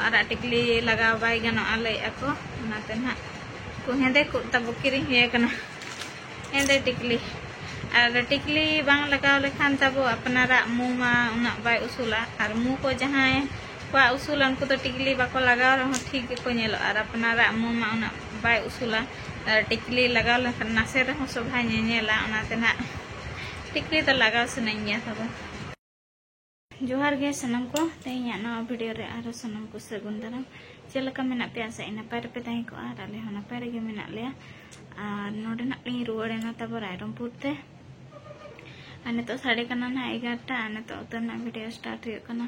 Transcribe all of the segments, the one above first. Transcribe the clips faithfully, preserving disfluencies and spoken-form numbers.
ᱟᱨᱟᱜ ᱴᱤᱠᱞᱤ ᱞᱟᱜᱟᱣ ᱵᱟᱭ ᱜᱟᱱᱚᱜᱼᱟ ᱞᱟᱹᱭᱮᱫᱼᱟ ᱠᱚ, ᱚᱱᱟᱛᱮ ᱱᱟᱦᱟᱜ ᱠᱚ ᱦᱮᱸᱫᱮ ᱠᱚ ᱛᱟᱵᱚ ᱠᱤᱨᱤᱧ ᱦᱩᱭ ᱟᱠᱟᱱᱟ, ᱦᱮᱸᱫᱮ ᱴᱤᱠᱞᱤ᱾ ᱟᱨ ᱴᱤᱠᱞᱤ ᱵᱟᱝ ᱞᱟᱜᱟᱣ ᱞᱮᱠᱷᱟᱱ ᱛᱟᱵᱚ ᱟᱯᱱᱟᱨᱟᱜ ᱢᱩ ᱢᱟ ᱩᱱᱟᱹᱜ ᱵᱟᱭ ᱩᱥᱩᱞᱟ, ᱟᱨ ᱢᱩ ᱠᱚ ᱡᱟᱦᱟᱸᱭ ᱠᱚᱣᱟᱜ ᱩᱥᱩᱞᱟ ᱩᱱᱠᱩ ᱫᱚ ᱴᱤᱠᱞᱤ ᱵᱟᱠᱚ ᱞᱟᱜᱟᱣ ᱨᱮᱦᱚᱸ ᱴᱷᱤᱠ ᱜᱮᱠᱚ ᱧᱮᱞᱚᱜᱼᱟ, ᱟᱨ ᱟᱯᱱᱟᱨᱟᱜ ᱢᱩ ᱢᱟ ᱩᱱᱟᱹᱜ ᱵᱟᱭ ᱩᱥᱩᱞᱟ, ᱟᱨ ᱴᱤᱠᱞᱤ ᱞᱟᱜᱟᱣ ᱞᱮᱱᱠᱷᱟᱱ ᱱᱟᱥᱮ ᱨᱮᱦᱚᱸ ᱥᱚᱵᱷᱟᱭ ᱧᱮᱧᱮᱞᱟ, ᱚᱱᱟᱛᱮ ᱱᱟᱦᱟᱜ ᱴᱤᱠᱞᱤ ᱫᱚ ᱞᱟᱜᱟᱣ ᱥᱟᱱᱟᱧ ᱜᱮᱭᱟ ᱛᱟᱵᱚ᱾ ᱡᱚᱦᱟᱨ ᱜᱮ ᱥᱟᱱᱟᱢ ᱠᱚ, ᱛᱮᱦᱮᱧᱟᱜ ᱱᱟᱣᱟ ᱵᱷᱤᱰᱤᱭᱳ ᱨᱮ ᱟᱨᱦᱚᱸ ᱥᱟᱱᱟᱢ ᱠᱚ ᱥᱟᱹᱜᱩᱱ ᱫᱟᱨᱟᱢ᱾ ᱪᱮᱫ ᱞᱮᱠᱟ ᱢᱮᱱᱟᱜ ᱯᱮᱭᱟ? ᱟᱥᱟᱭᱟᱹᱧ ᱱᱟᱯᱟᱭ ᱨᱮᱯᱮ ᱛᱟᱦᱮᱸ ᱠᱚᱜᱼᱟ, ᱟᱨ ᱟᱞᱮ ᱦᱚᱸ ᱱᱟᱯᱟᱭ ᱨᱮᱜᱮ ᱢᱮᱱᱟᱜ ᱞᱮᱭᱟ᱾ ᱟᱨ ᱱᱚᱰᱮ ᱱᱟᱜ ᱞᱤᱧ ᱨᱩᱣᱟᱹᱲ ᱮᱱᱟ ᱛᱟᱵᱚ ᱨᱟᱭᱨᱚᱝᱯᱩᱨ ᱛᱮ᱾ ᱟᱨ ᱱᱤᱛᱚᱜ ᱥᱟᱰᱮ ᱠᱟᱱᱟ ᱱᱟᱦᱟᱜ ᱮᱜᱟᱨᱚᱴᱟ, ᱟᱨ ᱱᱤᱛᱚᱜ ᱩᱛᱟᱹᱨ ᱨᱮᱱᱟᱜ ᱵᱷᱤᱰᱤᱭᱳ ᱥᱴᱟᱨᱴ ᱦᱩᱭᱩᱜ ᱠᱟᱱᱟ᱾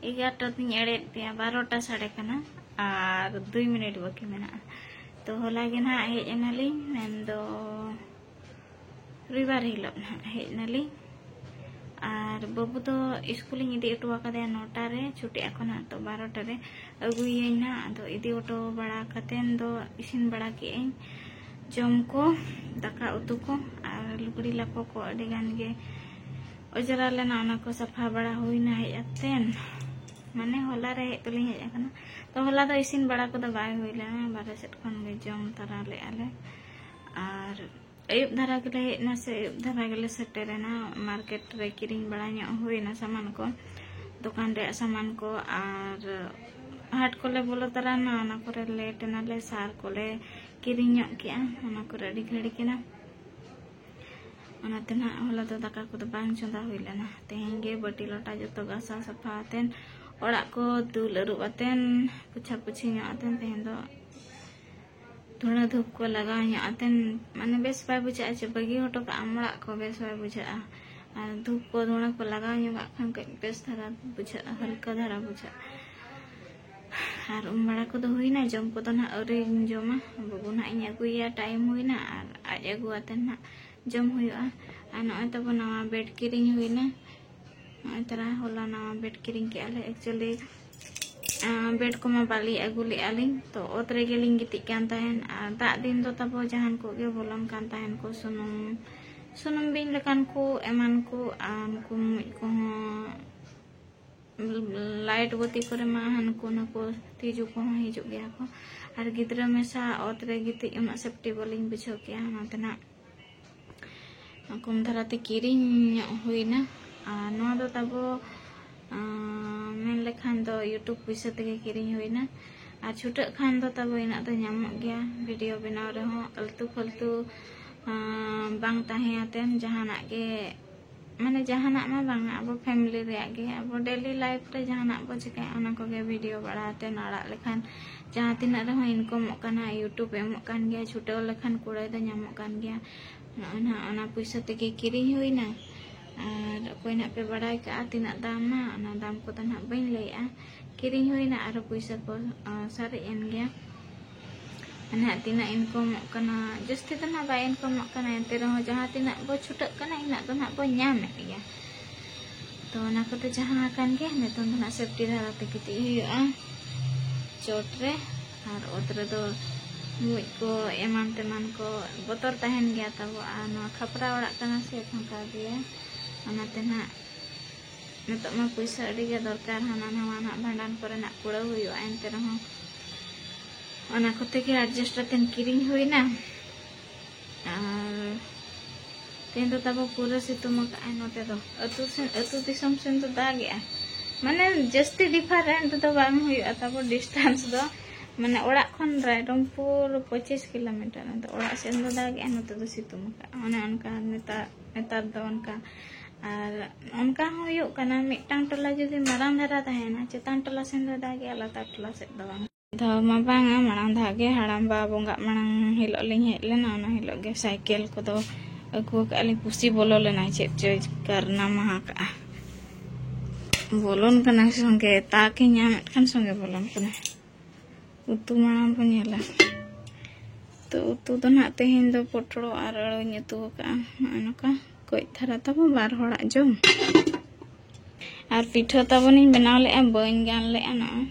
ᱮᱜᱟᱨᱚᱴᱟ ᱫᱚᱧ ᱮᱲᱮᱭᱮᱫ ᱯᱮᱭᱟ, ᱵᱟᱨᱚᱴᱟ ᱥᱟᱰᱮ ᱠᱟᱱᱟ ᱟᱨ ᱫᱩᱭ ᱢᱤᱱᱤᱴ ᱵᱟᱹᱠᱤ ᱢᱮᱱᱟᱜᱼᱟ᱾ ᱛᱚ ᱦᱚᱞᱟ ᱜᱮ ᱱᱟᱦᱟᱜ ᱦᱮᱡ ᱮᱱᱟᱞᱤᱧ, ᱢᱮᱱᱫᱚ ᱨᱚᱵᱤᱵᱟᱨ ᱦᱤᱞᱳᱜ ᱱᱟᱦᱟᱜ ᱦᱮᱡ ᱮᱱᱟᱞᱤᱧ᱾ ᱟᱨ ᱵᱟᱹᱵᱩ ᱫᱚ ᱥᱠᱩᱞᱤᱧ ᱤᱫᱤ ᱦᱚᱴᱚ ᱟᱠᱟᱫᱮᱭᱟ ᱱᱚᱴᱟ ᱨᱮ, ᱪᱷᱩᱴᱤᱜ ᱟᱠᱚ ᱱᱟᱦᱟᱜ ᱛᱚ ᱵᱟᱨᱚᱴᱟ ᱨᱮ ᱟᱹᱜᱩᱭᱮᱭᱟᱹᱧ ᱱᱟᱦᱟᱜ᱾ ᱟᱫᱚ ᱤᱫᱤ ᱦᱚᱴᱚ ᱵᱟᱲᱟ ᱠᱟᱛᱮᱱ ᱫᱚ ᱤᱥᱤᱱ ᱵᱟᱲᱟ ᱠᱮᱜ ᱟᱹᱧ ᱡᱚᱢ ᱠᱚ, ᱫᱟᱠᱟ ᱩᱛᱩ ᱠᱚ, ᱟᱨ ᱞᱩᱜᱽᱲᱤ ᱞᱟᱯᱚ ᱠᱚ ᱟᱹᱰᱤ ᱜᱟᱱ ᱜᱮ ᱚᱸᱡᱽᱨᱟ ᱞᱮᱱᱟ, ᱚᱱᱟ ᱠᱚ ᱥᱟᱯᱷᱟ ᱵᱟᱲᱟ ᱦᱩᱭᱱᱟ ᱦᱮᱡ ᱟᱛᱮᱱ᱾ ᱢᱟᱱᱮ ᱦᱚᱞᱟ ᱨᱮ ᱦᱮᱡ ᱛᱮᱞᱤᱧ ᱦᱮᱡ ᱟᱠᱟᱱᱟ, ᱛᱚ ᱦᱚᱞᱟ ᱫᱚ ᱤᱥᱤᱱ ᱵᱟᱲᱟ ᱠᱚᱫᱚ ᱵᱟᱭ ᱦᱩᱭ ᱞᱮᱱᱟ, ᱵᱟᱨᱦᱮ ᱥᱮᱫ ᱠᱷᱚᱱ ᱜᱮ ᱡᱚᱢ ᱛᱟᱨᱟ ᱞᱮᱫᱼᱟ ᱞᱮ᱾ ᱟᱨ ᱟᱹᱭᱩᱵ ᱫᱷᱟᱨᱟ ᱜᱮᱞᱮ ᱦᱮᱡ ᱮᱱᱟ, ᱥᱮ ᱟᱹᱭᱩᱵ ᱫᱷᱟᱨᱟ ᱜᱮᱞᱮ ᱥᱮᱴᱮᱨ ᱮᱱᱟ᱾ ᱢᱟᱨᱠᱮᱴ ᱨᱮ ᱠᱤᱨᱤᱧ ᱵᱟᱲᱟ ᱧᱚᱜ ᱦᱩᱭᱱᱟ ᱥᱟᱢᱟᱱ ᱠᱚ, ᱫᱚᱠᱟᱱ ᱨᱮᱭᱟᱜ ᱥᱟᱢᱟᱱ ᱠᱚ, ᱟᱨ ᱦᱟᱴ ᱠᱚᱞᱮ ᱵᱚᱞᱚ ᱛᱟᱨᱟᱱᱟ, ᱚᱱᱟ ᱠᱚᱨᱮ ᱞᱮᱴ ᱮᱱᱟᱞᱮ, ᱥᱟᱨ ᱠᱚᱞᱮ ᱠᱤᱨᱤᱧ ᱧᱚᱜ ᱠᱮᱜᱼᱟ, ᱚᱱᱟ ᱠᱚᱨᱮ ᱟᱹᱰᱤ ᱜᱷᱟᱹᱲᱤᱠ ᱮᱱᱟ᱾ ᱚᱱᱟᱛᱮ ᱱᱟᱦᱟᱜ ᱦᱚᱞᱟ ᱫᱚ ᱫᱟᱠᱟ ᱠᱚᱫᱚ ᱵᱟᱝ ᱪᱚᱸᱫᱟ ᱦᱩᱭ ᱞᱮᱱᱟ᱾ ᱛᱮᱦᱮᱧ ᱜᱮ ᱵᱟᱹᱴᱤ ᱞᱚᱴᱟ ᱡᱚᱛᱚ ᱜᱟᱥᱟᱣ ᱥᱟᱯᱷᱟ ᱟᱛᱮᱱ, ᱚᱲᱟᱜ ᱠᱚ ᱫᱩᱞ ᱟᱹᱨᱩᱵ ᱟᱛᱮᱱ, ᱯᱳᱪᱷᱟ ᱯᱳᱪᱷᱤ ᱧᱚᱜ ᱟᱛᱮᱱ, ᱛᱮᱦᱮᱧ ᱫᱚ ᱫᱷᱩᱬᱟᱹ ᱫᱷᱩᱯ ᱠᱚ ᱞᱟᱜᱟᱣ ᱧᱚᱜ ᱟᱛᱮᱱ, ᱢᱟᱱᱮ ᱵᱮᱥ ᱵᱟᱭ ᱵᱩᱡᱷᱟᱹᱜᱼᱟ, ᱪᱮ ᱵᱟᱹᱜᱤ ᱦᱚᱴᱚ ᱠᱟᱜ ᱟᱢ ᱚᱲᱟᱜ ᱠᱚ, ᱵᱮᱥ ᱵᱟᱭ ᱵᱩᱡᱷᱟᱹᱜᱼᱟ᱾ ᱟᱨ ᱫᱷᱩᱯ ᱠᱚ ᱫᱷᱩᱬᱟᱹ ᱠᱚ ᱞᱟᱜᱟᱣ ᱧᱚᱜᱟᱜ ᱠᱷᱟᱱ ᱠᱟᱹᱡ ᱵᱮᱥ ᱫᱷᱟᱨᱟ ᱵᱩᱡᱷᱟᱹᱜᱼᱟ, ᱦᱟᱹᱞᱠᱟᱹ ᱫᱷᱟᱨᱟ ᱵᱩᱡᱷᱟᱹᱜᱼᱟ᱾ ᱟᱨ ᱩᱢ ᱵᱟᱲᱟ ᱠᱚᱫᱚ ᱦᱩᱭᱱᱟ, ᱡᱚᱢ ᱠᱚᱫᱚ ᱱᱟᱦᱟᱜ ᱟᱹᱣᱨᱤᱧ ᱡᱚᱢᱟ᱾ ᱵᱟᱹᱵᱩ ᱱᱟᱦᱟᱜ ᱤᱧ ᱟᱹᱜᱩᱭᱮᱭᱟ, ᱴᱟᱭᱤᱢ ᱦᱩᱭᱱᱟ, ᱟᱨ ᱟᱡ ᱟᱹᱜᱩ ᱟᱛᱮ ᱱᱟᱦᱟᱜ ᱡᱚᱢ ᱦᱩᱭᱩᱜᱼᱟ᱾ ᱟᱨ ᱱᱚᱜᱼᱚᱭ ᱛᱟᱵᱚ ᱱᱟᱣᱟ ᱵᱮᱰ ᱠᱤᱨᱤᱧ ᱦᱩᱭᱱᱟ᱾ ᱱᱚᱜᱼᱚᱭ ᱛᱟᱨᱟ ᱦᱚᱞᱟ ᱱᱟᱣᱟ ᱵᱮᱰ ᱠᱤᱨᱤᱧ ᱠᱮᱜᱼᱟ ᱞᱮ᱾ ᱮᱠᱪᱩᱭᱮᱞᱤ ᱵᱮᱰ ᱠᱚᱢᱟ ᱵᱟᱞᱮ ᱟᱹᱜᱩ ᱞᱮᱜᱼᱟ ᱞᱤᱧ, ᱛᱚ ᱚᱛ ᱨᱮᱜᱮ ᱞᱤᱧ ᱜᱤᱛᱤᱡ ᱠᱟᱱ ᱛᱟᱦᱮᱱ᱾ ᱟᱨ ᱫᱟᱜ ᱫᱤᱱ ᱫᱚ ᱛᱟᱵᱚ ᱡᱟᱦᱟᱱ ᱠᱚᱜᱮ ᱵᱚᱞᱚᱱ ᱠᱟᱱ ᱛᱟᱦᱮᱱ ᱠᱚ, ᱥᱩᱱᱩᱢ ᱥᱩᱱᱩᱢ ᱵᱤᱧ ᱞᱮᱠᱟᱱ ᱠᱚ ᱮᱢᱟᱱ ᱠᱚ, ᱟᱨ ᱩᱱᱠᱩ ᱢᱩᱡ ᱠᱚᱦᱚᱸ ᱞᱟᱭᱤᱴ ᱵᱟᱹᱛᱤ ᱠᱚᱨᱮ ᱢᱟ ᱦᱟᱹᱱᱠᱩ ᱱᱟᱹᱠᱩ ᱛᱤᱡᱩ ᱠᱚᱦᱚᱸ ᱦᱤᱡᱩᱜ ᱜᱮᱭᱟ ᱠᱚ᱾ ᱟᱨ ᱜᱤᱫᱽᱨᱟᱹ ᱢᱮᱥᱟ ᱚᱛ ᱨᱮ ᱜᱤᱛᱤᱡ ᱩᱱᱟᱹᱜ ᱥᱮᱯᱴᱤ ᱵᱟᱹᱞᱤᱧ ᱵᱩᱡᱷᱟᱹᱣ ᱠᱮᱜᱼᱟ, ᱚᱱᱟᱛᱮ ᱱᱟᱜ ᱠᱚᱢ ᱫᱷᱟᱨᱟᱛᱮ ᱠᱤᱨᱤᱧ ᱧᱚᱜ ᱦᱩᱭᱱᱟ᱾ ᱟᱨ ᱱᱚᱣᱟ ᱫᱚ ᱛᱟᱵᱚ, ᱟᱸ, ᱢᱮᱱ ᱞᱮᱠᱷᱟᱱ ᱫᱚ YouTube ᱯᱩᱭᱥᱟᱹ ᱛᱮᱜᱮ ᱠᱤᱨᱤᱧ ᱦᱩᱭᱱᱟ᱾ ᱟᱨ ᱪᱷᱩᱴᱟᱹᱜ ᱠᱷᱟᱱ ᱫᱚ ᱛᱟᱵᱚ ᱤᱱᱟᱹᱜ ᱫᱚ ᱧᱟᱢᱚᱜ ᱜᱮᱭᱟ᱾ ᱵᱷᱤᱰᱤᱭᱳ ᱵᱮᱱᱟᱣ ᱨᱮᱦᱚᱸ ᱟᱹᱞᱛᱩ ᱯᱷᱟᱹᱞᱛᱩ, ᱟᱸ, ᱵᱟᱝ ᱛᱟᱦᱮᱸ ᱟᱛᱮᱱ ᱡᱟᱦᱟᱱᱟᱜ ᱜᱮ, ᱢᱟᱱᱮ ᱡᱟᱦᱟᱱᱟᱜ ᱢᱟ ᱵᱟᱝᱟ, ᱟᱵᱚ ᱯᱷᱮᱢᱤᱞᱤ ᱨᱮᱭᱟᱜ ᱜᱮ, ᱟᱵᱚ ᱰᱮᱞᱤ ᱞᱟᱭᱤᱯᱷ ᱨᱮ ᱡᱟᱦᱟᱱᱟᱜ ᱵᱚ ᱪᱤᱠᱟᱹᱭᱟ, ᱚᱱᱟ ᱠᱚᱜᱮ ᱵᱷᱤᱰᱤᱭᱳ ᱵᱟᱲᱟ ᱟᱛᱮᱱ ᱟᱲᱟᱜ ᱞᱮᱠᱷᱟᱱ ᱡᱟᱦᱟᱸ ᱛᱤᱱᱟᱹᱜ ᱨᱮᱦᱚᱸ ᱤᱱᱠᱚᱢᱚᱜ ᱠᱟᱱᱟ, YouTube ᱮᱢᱚᱜ ᱠᱟᱱ ᱜᱮᱭᱟ, ᱪᱷᱩᱴᱟᱹᱣ ᱞᱮᱠᱷᱟᱱ ᱠᱩᱲᱟᱹᱭ ᱫᱚ ᱧᱟᱢᱚᱜ ᱠᱟᱱ ᱜᱮᱭᱟ᱾ ᱱᱚᱜᱼᱚᱭ ᱱᱟᱦᱟᱜ ᱚᱱᱟ ᱯᱩᱭᱥᱟᱹ ᱛᱮᱜᱮ ᱠᱤᱨᱤᱧ ᱦᱩᱭᱱᱟ᱾ ᱟᱨ ᱚᱠᱚᱭ ᱱᱟᱦᱟᱜ ᱯᱮ ᱵᱟᱲᱟᱭ ᱠᱟᱜᱼᱟ ᱛᱤᱱᱟᱹᱜ ᱫᱟᱢ ᱱᱟ, ᱚᱱᱟ ᱫᱟᱢ ᱠᱚᱫᱚ ᱱᱟᱦᱟᱜ ᱵᱟᱹᱧ ᱞᱟᱹᱭᱮᱜᱼᱟ᱾ ᱠᱤᱨᱤᱧ ᱦᱩᱭᱱᱟ, ᱟᱨᱚ ᱯᱩᱭᱥᱟᱹ ᱠᱚ, ᱟᱸ, ᱥᱟᱨᱮᱡ ᱮᱱ ᱜᱮᱭᱟ᱾ ᱱᱟᱦᱟᱜ ᱛᱤᱱᱟᱹᱜ ᱤᱱᱠᱚᱢᱚᱜ ᱠᱟᱱᱟ, ᱡᱟᱹᱥᱛᱤ ᱫᱚ ᱱᱟᱦᱟᱜ ᱵᱟᱭ ᱤᱱᱠᱚᱢᱚᱜ ᱠᱟᱱᱟ, ᱮᱱᱛᱮ ᱨᱮᱦᱚᱸ ᱡᱟᱦᱟᱸ ᱛᱤᱱᱟᱹᱜ ᱵᱚ ᱪᱷᱩᱴᱟᱹᱜ ᱠᱟᱱᱟ, ᱤᱱᱟᱹᱜ ᱫᱚ ᱱᱟᱦᱟᱜ ᱵᱚ ᱧᱟᱢᱮᱫ ᱜᱮᱭᱟ᱾ ᱛᱚ ᱚᱱᱟ ᱠᱚᱫᱚ ᱡᱟᱦᱟᱸ ᱟᱠᱟᱱ ᱜᱮ, ᱱᱤᱛᱚᱝ ᱫᱚ ᱱᱟᱦᱟᱜ ᱥᱮᱯᱴᱤ ᱫᱷᱟᱨᱟ ᱛᱮ ᱜᱤᱛᱤᱡ ᱦᱩᱭᱩᱜᱼᱟ ᱪᱚᱴ ᱨᱮ᱾ ᱟᱨ ᱚᱛ ᱨᱮᱫᱚ ᱢᱩᱡ ᱠᱚ ᱮᱢᱟᱱ ᱛᱮᱢᱟᱱ ᱠᱚ ᱵᱚᱛᱚᱨ ᱛᱟᱦᱮᱱ ᱜᱮᱭᱟ ᱛᱟᱵᱚ᱾ ᱟᱨ ᱱᱚᱣᱟ ᱠᱷᱟᱯᱨᱟ ᱚᱲᱟᱜ ᱠᱟᱱᱟ ᱥᱮ, ᱯᱷᱟᱸᱠᱟ ᱜᱮᱭᱟ, ᱚᱱᱟᱛᱮ ᱱᱟᱦᱟᱜ ᱱᱤᱛᱚᱜ ᱢᱟ ᱯᱩᱭᱥᱟᱹ ᱟᱹᱰᱤ ᱜᱮ ᱫᱚᱨᱠᱟᱨ, ᱦᱟᱱᱟ ᱱᱟᱣᱟ ᱱᱟᱦᱟᱜ ᱵᱷᱟᱸᱰᱟᱱ ᱠᱚᱨᱮᱱᱟᱜ ᱠᱩᱲᱟᱹᱣ ᱦᱩᱭᱩᱜᱼᱟ, ᱮᱱᱛᱮ ᱨᱮᱦᱚᱸ ᱚᱱᱟ ᱠᱚᱛᱮ ᱜᱮ ᱮᱰᱡᱟᱥᱴ ᱠᱟᱛᱮᱱ ᱠᱤᱨᱤᱧ ᱦᱩᱭᱱᱟ᱾ ᱟᱨ ᱛᱮᱦᱮᱧ ᱫᱚ ᱛᱟᱵᱚ ᱯᱩᱨᱟᱹ ᱥᱤᱛᱩᱝ ᱟᱠᱟᱫᱼᱟᱭ ᱱᱚᱛᱮ ᱫᱚ᱾ ᱟᱹᱛᱩ ᱥᱮᱱ, ᱟᱹᱛᱩ ᱫᱤᱥᱚᱢ ᱥᱮᱱ ᱫᱚ ᱫᱟᱜᱮᱜᱼᱟ, ᱢᱟᱱᱮ ᱡᱟᱹᱥᱛᱤ ᱰᱤᱯᱷᱟᱨᱮᱱᱴ ᱫᱚ ᱵᱟᱝ ᱦᱩᱭᱩᱜᱼᱟ ᱛᱟᱵᱚ, ᱰᱤᱥᱴᱮᱱᱥ ᱫᱚ, ᱢᱟᱱᱮ ᱚᱲᱟᱜ ᱠᱷᱚᱱ ᱨᱟᱭᱨᱚᱝᱯᱩᱨ ᱯᱚᱸᱪᱤᱥ ᱠᱤᱞᱳᱢᱤᱴᱟᱨ, ᱟᱫᱚ ᱚᱲᱟᱜ ᱥᱮᱱ ᱫᱚ ᱫᱟᱜᱮᱜᱼᱟ, ᱱᱚᱛᱮ ᱫᱚ ᱥᱤᱛᱩᱝ ᱟᱠᱟᱫᱼᱟ᱾ ᱚᱱᱮ ᱚᱱᱠᱟ ᱱᱮᱛᱟᱨ, ᱱᱮᱛᱟᱨ ᱫᱚ ᱚᱱᱠᱟ᱾ ᱟᱨ ᱚᱱᱠᱟ ᱦᱚᱸ ᱦᱩᱭᱩᱜ ᱠᱟᱱᱟ, ᱢᱤᱫᱴᱟᱝ ᱴᱚᱞᱟ ᱡᱩᱫᱤ ᱢᱟᱨᱟᱝ ᱫᱷᱟᱨᱟ ᱛᱟᱦᱮᱱᱟ, ᱪᱮᱛᱟᱱ ᱴᱚᱞᱟ ᱥᱮᱱ ᱫᱚ ᱫᱟᱜᱮᱜᱼᱟ, ᱞᱟᱛᱟᱨ ᱴᱚᱞᱟ ᱥᱮᱫ ᱫᱚ ᱵᱟᱝ᱾ ᱫᱷᱟᱣ ᱢᱟ ᱵᱟᱝᱟ, ᱢᱟᱲᱟᱝ ᱫᱷᱟᱣ ᱜᱮ ᱦᱟᱲᱟᱢᱵᱟ ᱵᱚᱸᱜᱟᱜ ᱢᱟᱲᱟᱝ ᱦᱤᱞᱳᱜ ᱞᱤᱧ ᱦᱮᱡ ᱞᱮᱱᱟ, ᱚᱱᱟ ᱦᱤᱞᱳᱜ ᱜᱮ ᱥᱟᱭᱠᱮᱞ ᱠᱚᱫᱚ ᱟᱹᱜᱩ ᱟᱠᱟᱫ ᱞᱤᱧ, ᱠᱩᱥᱤ ᱵᱚᱞᱚ ᱞᱮᱱᱟᱭ, ᱪᱮᱫ ᱪᱚᱭ ᱠᱟᱨᱱᱟᱢᱟ ᱟᱠᱟᱫᱼᱟ᱾ ᱵᱚᱞᱚᱱ ᱠᱟᱱᱟ ᱥᱚᱸᱜᱮ, ᱛᱟᱠ ᱤᱧ ᱧᱟᱢᱮᱫ ᱠᱷᱟᱱ ᱥᱚᱸᱜᱮ ᱵᱚᱞᱚᱱ ᱠᱟᱱᱟ᱾ ᱩᱛᱩ ᱢᱟᱲᱟᱝ ᱵᱚᱱ ᱧᱮᱞᱟ᱾ ᱛᱚ ᱩᱛᱩ ᱫᱚ ᱱᱟᱦᱟᱜ ᱛᱮᱦᱮᱧ ᱫᱚ ᱯᱚᱴᱚᱲ ᱟᱨ ᱟᱹᱲᱩᱧ ᱩᱛᱩ ᱟᱠᱟᱫᱼᱟ, ᱱᱚᱜᱼᱚᱭ ᱱᱚᱝᱠᱟ᱾ ᱠᱟᱹᱡ ᱫᱷᱟᱨᱟ ᱛᱟᱵᱚ ᱵᱟᱨ ᱦᱚᱲᱟᱜ ᱡᱚᱢ᱾ ᱟᱨ ᱯᱤᱴᱷᱟᱹ ᱛᱟᱵᱚᱱᱤᱧ ᱵᱮᱱᱟᱣ ᱞᱮᱫᱼᱟ, ᱵᱟᱹᱧ ᱜᱟᱱ ᱞᱮᱫᱼᱟ᱾ ᱱᱚᱜᱼᱚᱭ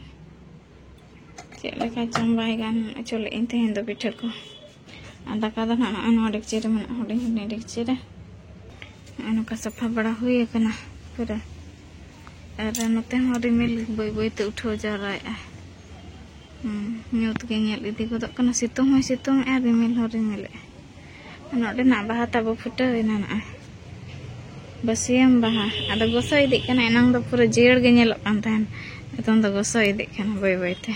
ᱪᱮᱫ ᱞᱮᱠᱟ ᱪᱚᱝ ᱵᱟᱭ ᱜᱟᱱ ᱦᱚᱪᱚ ᱞᱮᱫ ᱤᱧ ᱛᱮᱦᱮᱧ ᱫᱚ ᱯᱤᱴᱷᱟᱹ ᱠᱚ᱾ ᱟᱨ ᱫᱟᱠᱟ ᱫᱚ ᱱᱟᱦᱟᱜ ᱱᱚᱜᱼᱚᱭ ᱱᱚᱣᱟ ᱰᱮᱠᱪᱤ ᱨᱮ ᱢᱮᱱᱟᱜᱼᱟ, ᱦᱩᱰᱤᱧ ᱦᱩᱰᱤᱧ ᱰᱮᱠᱪᱤ ᱨᱮ᱾ ᱱᱚᱜᱼᱚᱭ ᱱᱚᱝᱠᱟ ᱥᱟᱯᱷᱟ ᱵᱟᱲᱟ ᱦᱩᱭ ᱟᱠᱟᱱᱟ ᱯᱩᱨᱟᱹ᱾ ᱟᱨ ᱱᱚᱛᱮ ᱦᱚᱸ ᱨᱤᱢᱤᱞ ᱵᱟᱹᱭ ᱵᱟᱹᱭ ᱛᱮ ᱩᱴᱷᱟᱹᱣ ᱡᱟᱣᱨᱟᱭᱮᱫᱼᱟᱭ᱾ ᱦᱩᱸ, ᱧᱩᱛ ᱜᱮ ᱧᱮᱞ ᱤᱫᱤ ᱜᱚᱫᱚᱜ ᱠᱟᱱᱟ᱾ ᱥᱤᱛᱩᱝ ᱦᱚᱸᱭ ᱥᱤᱛᱩᱝ ᱮᱫᱼᱟ, ᱨᱤᱢᱤᱞ ᱦᱚᱸ ᱨᱤᱢᱤᱞ ᱮᱫᱼᱟ᱾ ᱱᱚᱰᱮᱱᱟᱜ ᱵᱟᱦᱟ ᱛᱟᱵᱚ ᱯᱷᱩᱴᱟᱹᱣ ᱮᱱᱟ ᱱᱚᱜᱼᱚᱭ᱾ ᱵᱟᱹᱥᱭᱟᱹᱢ ᱵᱟᱦᱟ᱾ ᱟᱫᱚ ᱜᱚᱥᱚ ᱤᱫᱤᱜ ᱠᱟᱱᱟ, ᱮᱱᱟᱝ ᱫᱚ ᱯᱩᱨᱟᱹ ᱡᱤᱭᱟᱹᱲ ᱜᱮ ᱧᱮᱞᱚᱜ ᱠᱟᱱ ᱛᱟᱦᱮᱱ᱾ ᱱᱤᱛᱚᱝ ᱫᱚ ᱜᱚᱥᱚ ᱤᱫᱤᱜ ᱠᱟᱱᱟ ᱵᱟᱹᱭ ᱵᱟᱹᱭ ᱛᱮ᱾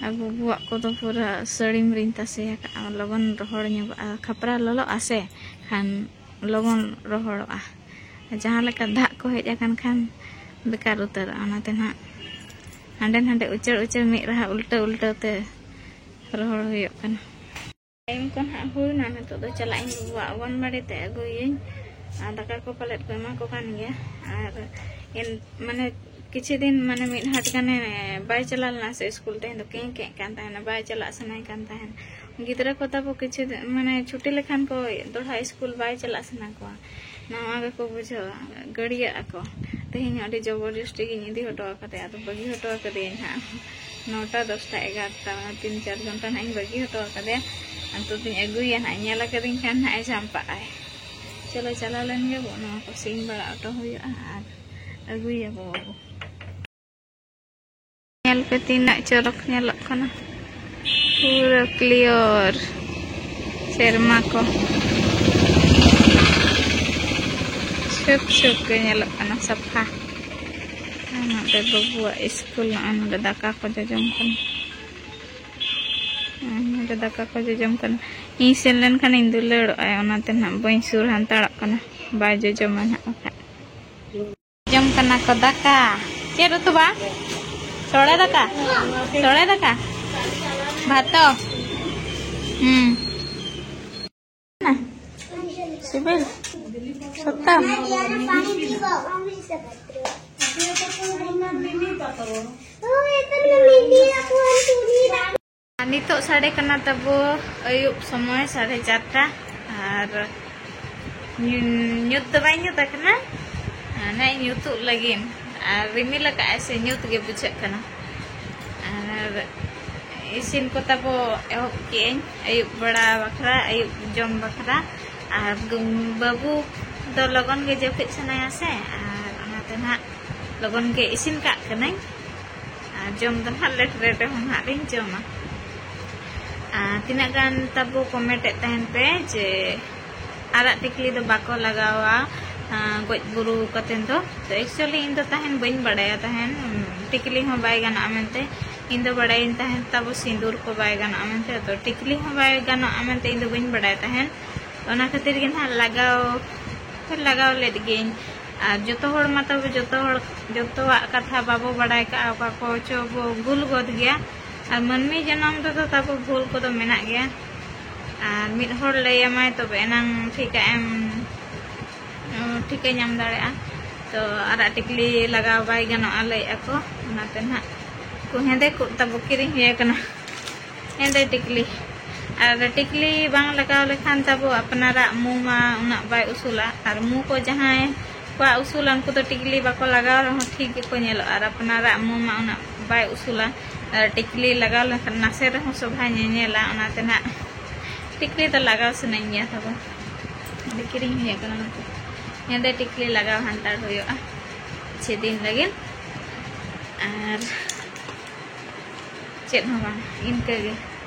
ᱟᱵᱚ ᱵᱚᱣᱟᱜ ᱠᱚᱫᱚ ᱯᱩᱨᱟᱹ ᱥᱟᱹᱲᱤᱢ ᱨᱤᱧ ᱛᱟᱥᱮ ᱟᱠᱟᱫᱼᱟ, ᱞᱚᱜᱚᱱ ᱨᱚᱦᱚᱲ ᱧᱚᱜᱚᱜᱼᱟ᱾ ᱠᱷᱟᱯᱨᱟ ᱞᱚᱞᱚᱜᱼᱟ ᱥᱮ, ᱠᱷᱟᱱ ᱞᱚᱜᱚᱱ ᱨᱚᱦᱚᱲᱚᱜᱼᱟ᱾ ᱡᱟᱦᱟᱸ ᱞᱮᱠᱟ ᱫᱟᱜ ᱠᱚ ᱦᱮᱡ ᱟᱠᱟᱱ ᱠᱷᱟᱱ ᱵᱮᱠᱟᱨ ᱩᱛᱟᱹᱨᱚᱜᱼᱟ᱾ ᱚᱱᱟᱛᱮ ᱱᱟᱦᱟᱜ ᱦᱟᱸᱰᱮ ᱱᱟᱰᱮ ᱩᱪᱟᱹᱲ ᱩᱪᱟᱹᱲ ᱢᱤᱫ ᱨᱟᱦᱟ ᱩᱞᱴᱟᱹ ᱩᱞᱴᱟᱹ ᱛᱮ ᱨᱚᱦᱚᱲ ᱦᱩᱭᱩᱜ ᱠᱟᱱᱟ᱾ ᱴᱟᱭᱤᱢ ᱠᱚ ᱱᱟᱦᱟᱜ ᱦᱩᱭᱱᱟ, ᱱᱤᱛᱚᱜ ᱫᱚ ᱪᱟᱞᱟᱜ ᱤᱧ ᱵᱟᱵᱩᱣᱟᱜ ᱚᱝᱜᱚᱱᱵᱟᱲᱤ ᱛᱮ ᱟᱹᱜᱩᱭᱟᱹᱧ᱾ ᱟᱨ ᱫᱟᱠᱟ ᱠᱚ ᱯᱟᱞᱮᱫ ᱠᱚ ᱮᱢᱟ ᱠᱚ ᱠᱟᱱ ᱜᱮᱭᱟ᱾ ᱟᱨ ᱮᱱ-, ᱢᱟᱱᱮ ᱠᱤᱪᱷᱩ ᱫᱤᱱ ᱢᱟᱱᱮ ᱢᱤᱫ ᱦᱟᱴ ᱜᱟᱱᱮ ᱵᱟᱭ ᱪᱟᱞᱟᱣ ᱞᱮᱱᱟ ᱥᱮ ᱥᱠᱩᱞ, ᱛᱮᱦᱮᱧ ᱫᱚ ᱠᱮᱸ ᱠᱮᱸ ᱠᱟᱱ ᱛᱟᱦᱮᱱᱟ, ᱵᱟᱭ ᱪᱟᱞᱟᱜ ᱥᱟᱱᱟᱭᱮ ᱠᱟᱱ ᱛᱟᱦᱮᱱ᱾ ᱜᱤᱫᱽᱨᱟᱹ ᱠᱚ ᱛᱟᱵᱚ ᱠᱤᱪᱷᱩ ᱫᱤᱱ ᱢᱟᱱᱮ ᱪᱷᱩᱴᱤ ᱞᱮᱠᱷᱟᱱ ᱠᱚ ᱫᱚᱲᱦᱟ ᱥᱠᱩᱞ ᱵᱟᱭ ᱪᱟᱞᱟᱜ ᱥᱟᱱᱟ ᱠᱚᱣᱟ, ᱱᱟᱣᱟ ᱜᱮᱠᱚ ᱵᱩᱡᱷᱟᱹᱣᱟ, ᱜᱟᱹᱲᱭᱟᱹᱜ ᱟᱠᱚ᱾ ᱛᱮᱦᱮᱧ ᱦᱚᱸ ᱟᱹᱰᱤ ᱡᱚᱵᱚᱨᱡᱚᱥᱴᱤ ᱜᱤᱧ ᱤᱫᱤ ᱦᱚᱴᱚ ᱟᱠᱟᱫᱮᱭᱟ, ᱟᱫᱚ ᱵᱟᱹᱜᱤ ᱦᱚᱴᱚ ᱟᱠᱟᱫᱮᱭᱟᱹᱧ ᱦᱟᱸᱜ ᱱᱚᱴᱟ ᱫᱚᱥᱴᱟ ᱮᱜᱟᱨᱚᱴᱟ, ᱚᱱᱟ ᱛᱤᱱ ᱪᱟᱨ ᱜᱷᱚᱱᱴᱟ ᱱᱟᱦᱟᱜ ᱤᱧ ᱵᱟᱹᱜᱤ ᱦᱚᱴᱚ ᱟᱠᱟᱫᱮᱭᱟ᱾ ᱟᱨ ᱱᱤᱛᱚᱜ ᱫᱚᱧ ᱟᱹᱜᱩᱭᱟ ᱱᱟᱦᱟᱜ, ᱧᱮᱞ ᱟᱠᱟᱫᱤᱧ ᱠᱷᱟᱱ ᱱᱟᱦᱟᱜ ᱮ ᱡᱷᱟᱢᱯᱟᱜᱼᱟᱭ᱾ ᱪᱚᱞᱚ, ᱪᱟᱞᱟᱣ ᱞᱮᱱ ᱜᱮᱵᱚ, ᱱᱚᱣᱟ ᱠᱚ ᱥᱤᱧ ᱵᱟᱲᱟ ᱦᱚᱴᱚ ᱦᱩᱭᱩᱜᱼᱟ ᱟᱨ ᱟᱹᱜᱩᱭᱟᱵᱚ ᱵᱟᱹᱵᱩ᱾ ᱧᱮᱞ ᱯᱮ ᱛᱤᱱᱟᱹᱜ ᱪᱚᱨᱚᱠ ᱧᱮᱞᱚᱜ ᱠᱟᱱᱟ, ᱯᱩᱨᱟᱹ ᱠᱞᱤᱭᱟᱨ ᱥᱮᱨᱢᱟ ᱠᱚ᱾ ᱥᱩᱠ ᱥᱩᱠ ᱜᱮ ᱧᱮᱞᱚᱜ ᱠᱟᱱᱟ, ᱥᱟᱯᱷᱟ᱾ ᱟᱨ ᱱᱚᱰᱮ ᱵᱟᱹᱵᱩᱣᱟᱜ ᱥᱠᱩᱞ, ᱱᱚᱜᱼᱚᱭ ᱱᱚᱰᱮ ᱫᱟᱠᱟ ᱠᱚ ᱡᱚᱡᱚᱢ ᱠᱟᱱᱟ᱾ ᱱᱚᱰᱮ ᱫᱟᱠᱟ ᱠᱚ ᱡᱚᱡᱚᱢ ᱠᱟᱱᱟ᱾ ᱤᱧ ᱥᱮᱱ ᱞᱮᱱᱠᱷᱟᱱ ᱤᱧ ᱫᱩᱞᱟᱹᱲᱚᱜᱼᱟᱭ, ᱚᱱᱟᱛᱮ ᱱᱟᱦᱟᱜ ᱵᱟᱹᱧ ᱥᱩᱨ ᱦᱟᱱᱛᱟᱲᱚᱜ ᱠᱟᱱᱟ, ᱵᱟᱭ ᱡᱚᱡᱚᱢᱟ ᱱᱟᱦᱟᱜ ᱵᱟᱠᱷᱟᱡ᱾ ᱡᱚᱢ ᱠᱟᱱᱟ ᱠᱚ ᱫᱟᱠᱟ᱾ ᱪᱮᱫ ᱩᱛᱩ ᱵᱟ? ᱥᱚᱲᱮ ᱫᱟᱠᱟ? ᱥᱚᱲᱮ ᱫᱟᱠᱟ? ᱵᱷᱟᱛᱚ? ᱦᱩᱸ᱾ ᱥᱤᱵᱤᱞ? ᱥᱚᱛᱛᱟ? ᱱᱤᱛᱚᱜ ᱥᱟᱰᱮ ᱠᱟᱱᱟ ᱛᱟᱵᱚ ᱟᱹᱭᱩᱵ ᱥᱚᱢᱚᱭ ᱥᱟᱲᱮ ᱪᱟᱨᱴᱟ᱾ ᱟᱨ ᱧᱩ-, ᱧᱩᱛ ᱫᱚ ᱵᱟᱭ ᱧᱩᱛ ᱟᱠᱟᱱᱟ, ᱢᱟᱱᱮ ᱧᱩᱛᱩᱜ ᱞᱟᱹᱜᱤᱫ᱾ ᱟᱨ ᱨᱤᱢᱤᱞ ᱟᱠᱟᱫᱼᱟᱭ ᱥᱮ, ᱧᱩᱛ ᱜᱮ ᱵᱩᱡᱷᱟᱹᱜ ᱠᱟᱱᱟ᱾ ᱟᱨ ᱤᱥᱤᱱ ᱠᱚ ᱛᱟᱵᱚ ᱮᱦᱚᱵ ᱠᱮᱜᱼᱟᱹᱧ ᱟᱹᱭᱩᱵ ᱵᱮᱲᱟ ᱵᱟᱠᱷᱨᱟ, ᱟᱹᱭᱩᱵ ᱡᱚᱢ ᱵᱟᱠᱷᱨᱟ᱾ ᱟᱨ ᱜᱚ-, ᱵᱟᱹᱵᱩ ᱫᱚ ᱞᱚᱜᱚᱱ ᱜᱮ ᱡᱟᱹᱯᱤᱫ ᱥᱟᱱᱟᱭᱟ ᱥᱮ, ᱟᱨ ᱚᱱᱟᱛᱮ ᱱᱟᱦᱟᱜ ᱞᱚᱜᱚᱱ ᱜᱮ ᱤᱥᱤᱱ ᱠᱟᱜ ᱠᱟᱹᱱᱟᱹᱧ᱾ ᱟᱨ ᱡᱚᱢ ᱫᱚ ᱱᱟᱦᱟᱜ ᱞᱮᱴ ᱨᱮ ᱨᱮᱦᱚᱸ ᱱᱟᱦᱟᱜ ᱞᱤᱧ ᱡᱚᱢᱟ᱾ ᱟᱨ ᱛᱤᱱᱟᱹᱜ ᱜᱟᱱ ᱛᱟᱵᱚ ᱠᱚᱢᱮᱱᱴ ᱮᱫ ᱛᱟᱦᱮᱱ ᱯᱮ ᱡᱮ ᱟᱨᱟᱜ ᱴᱤᱠᱞᱤ ᱫᱚ ᱵᱟᱠᱚ ᱞᱟᱜᱟᱣᱟ, ᱟᱸ, ᱜᱚᱡ ᱵᱩᱨᱩ ᱠᱟᱛᱮ ᱫᱚ᱾ ᱛᱚ actually ᱤᱧ ᱫᱚ ᱛᱟᱦᱮᱱ ᱵᱟᱹᱧ ᱵᱟᱲᱟᱭᱟ ᱛᱟᱦᱮᱱ, ᱩᱸ, ᱴᱤᱠᱞᱤ ᱦᱚᱸ ᱵᱟᱭ ᱜᱟᱱᱚᱜᱼᱟ ᱢᱮᱱᱛᱮ᱾ ᱤᱧ ᱫᱚ ᱵᱟᱲᱟᱭᱟᱹᱧ ᱛᱟᱦᱮᱱ ᱛᱟᱵᱚ ᱥᱤᱸᱫᱩᱨ ᱠᱚ ᱵᱟᱭ ᱜᱟᱱᱚᱜᱼᱟ ᱢᱮᱱᱛᱮ, ᱛᱚ ᱴᱤᱠᱞᱤ ᱦᱚᱸ ᱵᱟᱭ ᱜᱟᱱᱚᱜᱼᱟ ᱢᱮᱱᱛᱮ ᱤᱧ ᱫᱚ ᱵᱟᱹᱧ ᱵᱟᱲᱟᱭ ᱛᱟᱦᱮᱱ᱾ ᱚᱱᱟ ᱠᱷᱟᱹᱛᱤᱨ ᱜᱮ ᱱᱟᱦᱟᱜ ᱞᱟᱜᱟᱣ, ᱞᱟᱜᱟᱣ ᱞᱮᱫ ᱜᱤᱭᱟᱹᱧ᱾ ᱟᱨ ᱡᱚᱛᱚ ᱦᱚᱲ ᱢᱟ ᱛᱟᱵᱚ ᱡᱚᱛᱚ ᱦᱚᱲ, ᱡᱚᱛᱚᱣᱟᱜ ᱠᱟᱛᱷᱟ ᱵᱟᱵᱚ ᱵᱟᱲᱟᱭ ᱠᱟᱜᱼᱟ, ᱚᱠᱟ ᱠᱚ ᱪᱚ ᱵᱚ ᱵᱷᱩᱞ ᱜᱚᱫ ᱜᱮᱭᱟ᱾ ᱟᱨ ᱢᱟᱹᱱᱢᱤ ᱡᱟᱱᱟᱢ ᱨᱮᱫᱚ ᱛᱟᱵᱚ ᱵᱷᱩᱞ ᱠᱚᱫᱚ ᱢᱮᱱᱟᱜ ᱜᱮᱭᱟ᱾ ᱟᱨ ᱢᱤᱫ ᱦᱚᱲ ᱞᱟᱹᱭ ᱟᱢᱟᱭ ᱛᱚᱵᱮ ᱮᱱᱟᱝ ᱴᱷᱤᱠᱟᱜ ᱮᱢ, ᱴᱷᱤᱠᱟᱹ ᱧᱟᱢ ᱫᱟᱲᱮᱭᱟᱜᱼᱟ᱾ ᱛᱚ ᱟᱨᱟᱜ ᱴᱤᱠᱞᱤ ᱞᱟᱜᱟᱣ ᱵᱟᱭ ᱜᱟᱱᱚᱜᱼᱟ ᱞᱟᱹᱭᱮᱫᱼᱟ ᱠᱚ, ᱚᱱᱟᱛᱮ ᱱᱟᱦᱟᱜ ᱠᱚ ᱦᱮᱸᱫᱮ ᱠᱚ ᱛᱟᱵᱚ ᱠᱤᱨᱤᱧ ᱦᱩᱭ ᱟᱠᱟᱱᱟ᱾ ᱦᱮᱸᱫᱮ ᱴᱤᱠᱞᱤ᱾ ᱟᱨ ᱴᱤᱠᱞᱤ ᱵᱟᱝ ᱞᱟᱜᱟᱣ ᱞᱮᱠᱷᱟᱱ ᱛᱟᱵᱚ ᱟᱯᱱᱟᱨᱟᱜ ᱢᱩ ᱢᱟ ᱩᱱᱟᱹᱜ ᱵᱟᱭ ᱩᱥᱩᱞᱟ᱾ ᱟᱨ ᱢᱩ ᱠᱚ ᱡᱟᱦᱟᱸᱭ ᱠᱚᱣᱟᱜ ᱩᱥᱩᱞᱟ, ᱩᱱᱠᱩ ᱫᱚ ᱴᱤᱠᱞᱤ ᱵᱟᱠᱚ ᱞᱟᱜᱟᱣ ᱨᱮᱦᱚᱸ ᱴᱷᱤᱠ ᱜᱮᱠᱚ ᱧᱮᱞᱚᱜᱼᱟ᱾ ᱟᱨ ᱟᱯᱱᱟᱨᱟᱜ ᱢᱩ ᱢᱟ ᱩᱱᱟᱹᱜ ᱵᱟᱭ ᱩᱥᱩᱞᱟ᱾ ᱟᱨ ᱴᱤᱠᱞᱤ ᱞᱟᱜᱟᱣ ᱞᱮᱱᱠᱷᱟᱱ ᱱᱟᱥᱮ ᱨᱮᱦᱚᱸ ᱥᱚᱵᱷᱟᱭ ᱧᱮᱧᱮᱞᱟ, ᱚᱱᱟᱛᱮ ᱱᱟᱜ ᱴᱤᱠᱞᱤ ᱫᱚ ᱞᱟᱜᱟᱣ ᱥᱟᱱᱟᱧ ᱜᱮᱭᱟ ᱛᱟᱵᱚ᱾ ᱟᱫᱚ ᱠᱤᱨᱤᱧ ᱦᱩᱭᱩᱜ ᱠᱟᱱᱟ ᱱᱚᱛᱮ᱾ ᱦᱮᱸᱫᱮ ᱴᱤᱠᱞᱤ ᱞᱟᱜᱟᱣ ᱦᱟᱱᱛᱟᱲ ᱦᱩᱭᱩᱜᱼᱟ ᱠᱤᱪᱷᱩ ᱫᱤᱱ ᱞᱟᱹᱜᱤᱫ᱾ ᱟᱨ ᱪᱮᱫ ᱦᱚᱸ ᱵᱟᱝ, ᱤᱱᱠᱟᱹ ᱜᱮ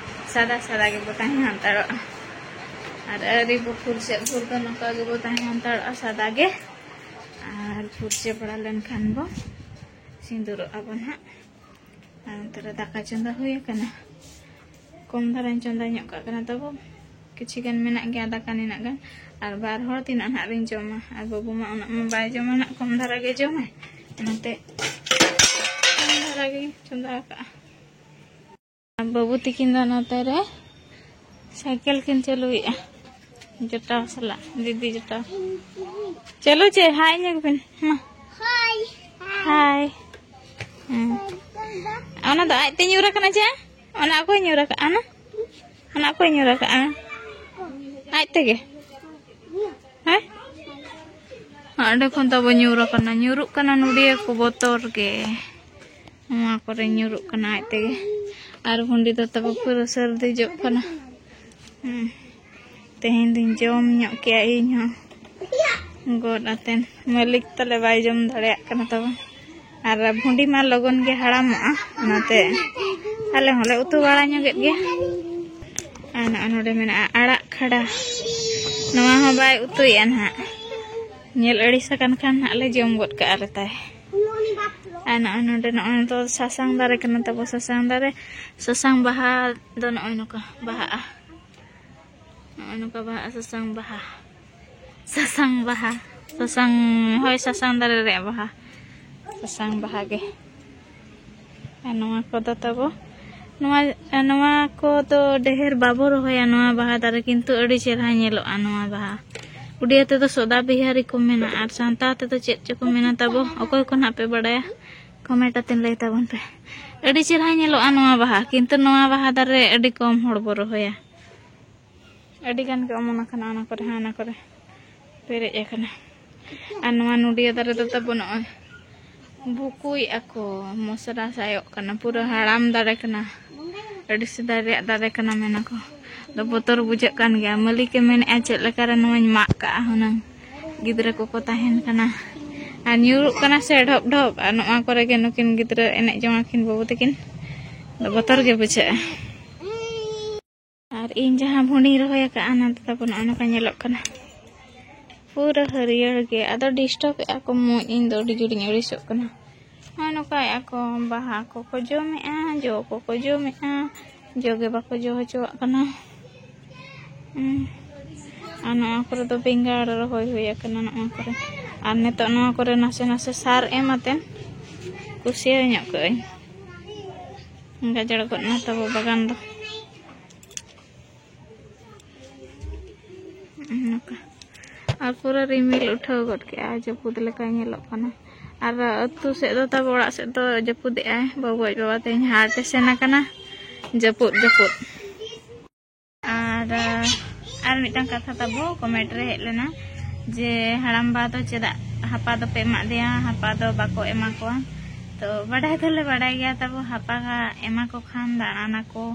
ᱥᱟᱫᱟ ᱥᱟᱫᱟ ᱜᱮᱵᱚ ᱛᱟᱦᱮᱸ ᱦᱟᱱᱛᱟᱲᱚᱜᱼᱟ᱾ ᱟᱨ ᱟᱹᱣᱨᱤ ᱵᱚ ᱯᱷᱩᱨᱪᱟᱹᱜ ᱵᱷᱳᱨ ᱫᱚ ᱱᱚᱝᱠᱟ ᱜᱮᱵᱚ ᱛᱟᱦᱮᱸ ᱦᱟᱱᱛᱟᱲᱚᱜᱼᱟ ᱥᱟᱫᱟ ᱜᱮ᱾ ᱟᱨ ᱯᱷᱩᱨᱪᱟᱹ ᱵᱟᱲᱟ ᱞᱮᱱᱠᱷᱟᱱ ᱵᱚ ᱥᱤᱸᱫᱩᱨᱚᱜᱼᱟ ᱵᱚ ᱱᱟᱦᱟᱜ᱾ ᱟᱨ ᱱᱚᱛᱮ ᱨᱮ ᱫᱟᱠᱟ ᱪᱚᱸᱫᱟ ᱦᱩᱭ ᱟᱠᱟᱱᱟ᱾ ᱠᱚᱢ ᱫᱷᱟᱨᱟᱧ ᱪᱚᱸᱫᱟ ᱧᱚᱜ ᱠᱟᱜ ᱠᱟᱱᱟ ᱛᱟᱵᱚ, ᱠᱤᱪᱷᱤ ᱜᱟᱱ ᱢᱮᱱᱟᱜ ᱜᱮᱭᱟ ᱫᱟᱠᱟ ᱱᱤᱱᱟᱹᱜ ᱜᱟᱱ᱾ ᱟᱨ ᱵᱟᱨ ᱦᱚᱲ ᱛᱤᱱᱟᱹᱜ ᱱᱟᱦᱟᱜ ᱵᱤᱱ ᱡᱚᱢᱟ? ᱟᱨ ᱵᱟᱹᱵᱩ ᱢᱟ ᱩᱱᱟᱹᱜ ᱢᱟ ᱵᱟᱭ ᱡᱚᱢᱟ ᱱᱟᱜ, ᱠᱚᱢ ᱫᱷᱟᱨᱟ ᱜᱮ ᱡᱚᱢᱟᱭ, ᱚᱱᱟᱛᱮ ᱠᱚᱢ ᱫᱷᱟᱨᱟ ᱜᱮ ᱪᱚᱸᱫᱟ ᱟᱠᱟᱜᱼᱟ᱾ ᱟᱨ ᱵᱟᱹᱵᱩ ᱛᱤᱠᱤᱱ ᱫᱚ ᱱᱚᱛᱮ ᱨᱮ ᱥᱟᱭᱠᱮᱞ ᱠᱤᱱ ᱪᱟᱹᱞᱩᱭᱮᱫᱼᱟ ᱡᱚᱴᱟᱣ ᱥᱟᱞᱟᱜ, ᱫᱤᱫᱤ ᱡᱚᱴᱟᱣ᱾ ᱪᱟᱹᱞᱩ ᱪᱮ, ᱦᱟᱭ ᱧᱚᱜ ᱵᱤᱱ ᱢᱟ᱾ ᱦᱟᱭ᱾ ᱦᱟᱭ᱾ ᱦᱮᱸ᱾ ᱚᱱᱟ ᱫᱚ ᱟᱡᱛᱮ ᱧᱩᱨ ᱟᱠᱟᱱᱟ ᱪᱮ? ᱚᱱᱟ ᱚᱠᱚᱭ ᱧᱩᱨ ᱟᱠᱟᱜᱼᱟ ᱚᱱᱟ? ᱚᱱᱟ ᱚᱠᱚᱭ ᱧᱩᱨ ᱟᱠᱟᱜᱼᱟ? ᱟᱡ ᱛᱮᱜᱮ? ᱦᱮᱸ? ᱚᱸᱰᱮ ᱠᱷᱚᱱ ᱛᱟᱵᱚ ᱧᱩᱨ ᱟᱠᱟᱱᱟ, ᱧᱩᱨᱩᱜ ᱠᱟᱱᱟ ᱱᱚᱰᱤᱭᱟᱹ ᱠᱚ ᱵᱚᱛᱚᱨ ᱜᱮ᱾ ᱱᱚᱣᱟ ᱠᱚᱨᱮ ᱧᱩᱨᱩᱜ ᱠᱟᱱᱟ ᱟᱡ ᱛᱮᱜᱮ᱾ ᱟᱨ ᱵᱷᱩᱸᱰᱤ ᱫᱚ ᱛᱟᱵᱚ ᱯᱩᱨᱟᱹ ᱥᱟᱹᱨᱫᱤ ᱡᱚᱜ ᱠᱟᱱᱟ᱾ ᱦᱮᱸ᱾ ᱛᱮᱦᱮᱧ ᱫᱚᱧ ᱡᱚᱢ ᱧᱚᱜ ᱠᱮᱜᱼᱟ ᱤᱧ ᱦᱚᱸ᱾ ᱜᱚᱫ ᱟᱛᱮᱱ᱾ ᱢᱟᱹᱞᱤᱠ ᱛᱟᱞᱮ ᱵᱟᱭ ᱡᱚᱢ ᱫᱟᱲᱮᱭᱟᱜ ᱠᱟᱱᱟ ᱛᱟᱵᱚ᱾ ᱟᱨ ᱵᱷᱩᱸᱰᱤ ᱢᱟ ᱞᱚᱜᱚᱱ ᱜᱮ ᱦᱟᱲᱟᱢᱚᱜᱼᱟ, ᱚᱱᱟᱛᱮ ᱟᱞᱮ ᱦᱚᱸᱞᱮ ᱩᱛᱩ ᱵᱟᱲᱟ ᱧᱚᱜᱮᱫ ᱜᱮᱭᱟ᱾ ᱟᱨ ᱱᱚᱜᱼᱚᱭ ᱱᱚᱰᱮ ᱢᱮᱱᱟᱜᱼᱟ ᱟᱲᱟᱜ ᱠᱷᱟᱰᱟ, ᱱᱚᱣᱟ ᱦᱚᱸ ᱵᱟᱭ ᱩᱛᱩᱭᱮᱫᱼᱟ ᱱᱟᱦᱟᱜ, ᱧᱮᱞ ᱟᱹᱲᱤᱥ ᱟᱠᱟᱱ ᱠᱷᱟᱱ ᱱᱟᱦᱟᱜ ᱞᱮ ᱡᱚᱢ ᱜᱚᱫ ᱠᱟᱜᱼᱟ ᱞᱮ ᱛᱟᱭ᱾ ᱟᱨ ᱱᱚᱜᱼᱚᱭ ᱱᱚᱰᱮ ᱱᱚᱜᱼᱚᱭ ᱫᱚ ᱥᱟᱥᱟᱝ ᱫᱟᱨᱮ ᱠᱟᱱᱟ ᱛᱟᱵᱚ, ᱥᱟᱥᱟᱝ ᱫᱟᱨᱮ, ᱥᱟᱥᱟᱝ ᱵᱟᱦᱟ ᱫᱚ ᱱᱚᱜᱼᱚᱭ ᱱᱚᱝᱠᱟ ᱵᱟᱦᱟᱜᱼᱟ᱾ ᱱᱚᱜᱼᱚᱭ ᱱᱚᱝᱠᱟ ᱵᱟᱦᱟᱜᱼᱟ ᱥᱟᱥᱟᱝ ᱵᱟᱦᱟ, ᱥᱟᱥᱟᱝ ᱵᱟᱦᱟ, ᱥᱟᱥᱟᱝ, ᱦᱳᱭ, ᱥᱟᱥᱟᱝ ᱫᱟᱨᱮ ᱨᱮᱭᱟᱜ ᱵᱟᱦᱟ, ᱥᱟᱥᱟᱝ ᱵᱟᱦᱟ ᱜᱮ᱾ ᱟᱨ ᱱᱚᱣᱟ ᱠᱚᱫᱚ ᱛᱟᱵᱚ, ᱱᱚᱣᱟ, ᱱᱚᱣᱟ ᱠᱚᱫᱚ ᱰᱷᱮᱨ ᱵᱟᱵᱚ ᱨᱚᱦᱚᱭᱟ ᱱᱚᱣᱟ ᱵᱟᱦᱟ ᱫᱟᱨᱮ, ᱠᱤᱱᱛᱩ ᱟᱹᱰᱤ ᱪᱮᱦᱨᱟ ᱧᱮᱞᱚᱜᱼᱟ ᱱᱚᱣᱟ ᱵᱟᱦᱟ᱾ ᱩᱰᱤᱭᱟ ᱛᱮᱫᱚ ᱥᱚᱫᱟ ᱵᱤᱦᱟᱨᱤ ᱠᱚ ᱢᱮᱱᱟ, ᱟᱨ ᱥᱟᱱᱛᱟᱲ ᱛᱮᱫᱚ ᱪᱮᱫ ᱪᱚᱠᱚ ᱢᱮᱱᱟ ᱛᱟᱵᱚ, ᱚᱠᱚᱭ ᱠᱚ ᱱᱟᱦᱟᱜ ᱯᱮ ᱵᱟᱲᱟᱭᱟ, comment ᱟᱛᱮ ᱞᱟᱹᱭ ᱛᱟᱵᱚᱱ ᱯᱮ᱾ ᱟᱹᱰᱤ ᱪᱮᱦᱨᱟ ᱧᱮᱞᱚᱜᱼᱟ ᱱᱚᱣᱟ ᱵᱟᱦᱟ, ᱠᱤᱱᱛᱩ ᱱᱚᱣᱟ ᱵᱟᱦᱟ ᱫᱟᱨᱮ ᱟᱹᱰᱤ ᱠᱚᱢ ᱦᱚᱲ ᱵᱚ ᱨᱚᱦᱚᱭᱟ᱾ ᱟᱹᱰᱤ ᱜᱟᱱ ᱜᱮ ᱚᱢᱚᱱ ᱟᱠᱟᱱᱟ, ᱚᱱᱟ ᱠᱚᱨᱮ ᱦᱚᱸ, ᱚᱱᱟ ᱠᱚᱨᱮ ᱯᱮᱨᱮᱡ ᱟᱠᱟᱱᱟ᱾ ᱟᱨ ᱱᱚᱣᱟ ᱱᱚᱰᱤᱭᱟ ᱫᱟᱨᱮ ᱫᱚ ᱛᱟᱵᱚ ᱱᱚᱜᱼᱚᱭ ᱵᱷᱩᱠᱩᱭᱮᱫᱼᱟ ᱠᱚ, ᱢᱚᱥᱨᱟ ᱥᱟᱭᱚᱜ ᱠᱟᱱᱟ, ᱯᱩᱨᱟᱹ ᱦᱟᱲᱟᱢ ᱫᱟᱨᱮ ᱠᱟᱱᱟ, ᱟᱹᱰᱤ ᱥᱮᱫᱟᱭ ᱨᱮᱭᱟᱜ ᱫᱟᱨᱮ ᱠᱟᱱᱟ ᱢᱮᱱᱟ ᱠᱚ᱾ ᱟᱫᱚ ᱵᱚᱛᱚᱨ ᱵᱩᱡᱷᱟᱹᱜ ᱠᱟᱱ ᱜᱮᱭᱟ, ᱢᱟᱹᱞᱤᱠᱮ ᱢᱮᱱᱮᱫᱼᱟ ᱪᱮᱫ ᱞᱮᱠᱟᱨᱮ ᱱᱚᱣᱟᱧ ᱢᱟᱜ ᱠᱟᱜᱼᱟ ᱦᱩᱱᱟᱹᱝ, ᱜᱤᱫᱽᱨᱟᱹ ᱠᱚᱠᱚ ᱛᱟᱦᱮᱱ ᱠᱟᱱᱟ᱾ ᱟᱨ ᱧᱩᱨᱩᱜ ᱠᱟᱱᱟ ᱥᱮ ᱰᱷᱚᱯ ᱰᱷᱚᱯ, ᱟᱨ ᱱᱚᱣᱟ ᱠᱚᱨᱮ ᱜᱮ ᱱᱩᱠᱤᱱ ᱜᱤᱫᱽᱨᱟᱹ ᱮᱱᱮᱡ ᱡᱚᱝ ᱟᱹᱠᱤᱱ ᱵᱟᱹᱵᱩ ᱛᱟᱹᱠᱤᱱ, ᱟᱫᱚ ᱵᱚᱛᱚᱨ ᱜᱮ ᱵᱩᱡᱷᱟᱹᱜᱼᱟ᱾ ᱟᱨ ᱤᱧ ᱡᱟᱦᱟᱸ ᱵᱷᱩᱸᱰᱤᱧ ᱨᱚᱦᱚᱭ ᱟᱠᱟᱫᱼᱟ, ᱚᱱᱟ ᱫᱚ ᱛᱟᱵᱚ ᱱᱚᱜᱼᱚ ᱱᱚᱝᱠᱟ ᱧᱮᱞᱚᱜ ᱠᱟᱱᱟ, ᱯᱩᱨᱟᱹ ᱦᱟᱹᱨᱭᱟᱹᱲ ᱜᱮ᱾ ᱟᱫᱚ disturb ᱮᱫᱼᱟ ᱠᱚ ᱢᱩᱸᱡ, ᱤᱧ ᱫᱚ ᱟᱹᱰᱤ ᱡᱳᱨᱤᱧ ᱟᱹᱲᱤᱥᱚᱜ ᱠᱟᱱᱟ᱾ ᱱᱚᱜᱼᱚᱭ ᱱᱚᱝᱠᱟᱭᱮᱫᱼᱟ ᱠᱚ, ᱵᱟᱦᱟ ᱠᱚᱠᱚ ᱡᱚᱢᱮᱫᱼᱟ, ᱡᱚ ᱠᱚᱠᱚ ᱡᱚᱢᱮᱫᱼᱟ, ᱡᱚ ᱜᱮ ᱵᱟᱠᱚ ᱡᱚ ᱦᱚᱪᱚᱣᱟᱜ ᱠᱟᱱᱟ᱾ ᱦᱩᱸ᱾ ᱟᱨ ᱱᱚᱣᱟ ᱠᱚᱨᱮ ᱫᱚ ᱵᱮᱸᱜᱟᱲ ᱨᱚᱦᱚᱭ ᱦᱩᱭ ᱟᱠᱟᱱᱟ, ᱱᱚᱣᱟ ᱠᱚᱨᱮ᱾ ᱟᱨ ᱱᱤᱛᱚᱜ ᱱᱚᱣᱟ ᱠᱚᱨᱮ ᱱᱟᱥᱮ ᱱᱟᱥᱮ ᱥᱟᱨ ᱮᱢ ᱟᱛᱮᱱ ᱠᱩᱥᱭᱟᱹᱣ ᱧᱚᱜ ᱠᱟᱜ ᱟᱹᱧ᱾ ᱜᱟᱡᱟᱲ ᱜᱚᱫ ᱮᱱᱟ ᱛᱟᱵᱚ ᱵᱟᱜᱟᱱ ᱫᱚ᱾ ᱱᱚᱝᱠᱟ᱾ ᱟᱨ ᱯᱩᱨᱟᱹ ᱨᱤᱢᱤᱞ ᱩᱴᱷᱟᱹᱣ ᱜᱚᱫ ᱠᱮᱜᱼᱟ, ᱡᱟᱹᱯᱩᱫ ᱞᱮᱠᱟ ᱧᱮᱞᱚᱜ ᱠᱟᱱᱟ᱾ ᱟᱨ ᱟᱹᱛᱩ ᱥᱮᱫ ᱫᱚ ᱛᱟᱵᱚ, ᱚᱲᱟᱜ ᱥᱮᱫ ᱫᱚ ᱡᱟᱹᱯᱩᱫᱮᱜᱼᱟᱭ᱾ ᱵᱟᱹᱵᱩ ᱟᱡ ᱵᱟᱵᱟ ᱛᱮᱦᱮᱧ ᱦᱟᱴ ᱮ ᱥᱮᱱ ᱟᱠᱟᱱᱟ, ᱡᱟᱹᱯᱩᱫ, ᱡᱟᱹᱯᱩᱫ᱾ ᱟᱨ, ᱟᱨ ᱢᱤᱫᱴᱟᱝ ᱠᱟᱛᱷᱟ ᱛᱟᱵᱚ, comment ᱨᱮ ᱦᱮᱡ ᱞᱮᱱᱟ ᱡᱮ, "ᱦᱟᱲᱟᱢᱵᱟ ᱫᱚ ᱪᱮᱫᱟᱜ ᱦᱟᱯᱟ ᱫᱚᱯᱮ ᱮᱢᱟᱫᱮᱭᱟ? ᱦᱟᱯᱟ ᱫᱚ ᱵᱟᱠᱚ ᱮᱢᱟ ᱠᱚᱣᱟ?" ᱛᱚ, ᱵᱟᱰᱟᱭ ᱫᱚᱞᱮ ᱵᱟᱰᱟᱭ ᱜᱮᱭᱟ ᱛᱟᱵᱚ, ᱦᱟᱯᱟ ᱮᱢᱟ ᱠᱚ ᱠᱷᱟᱱ ᱫᱟᱬᱟᱱᱟᱠᱚ,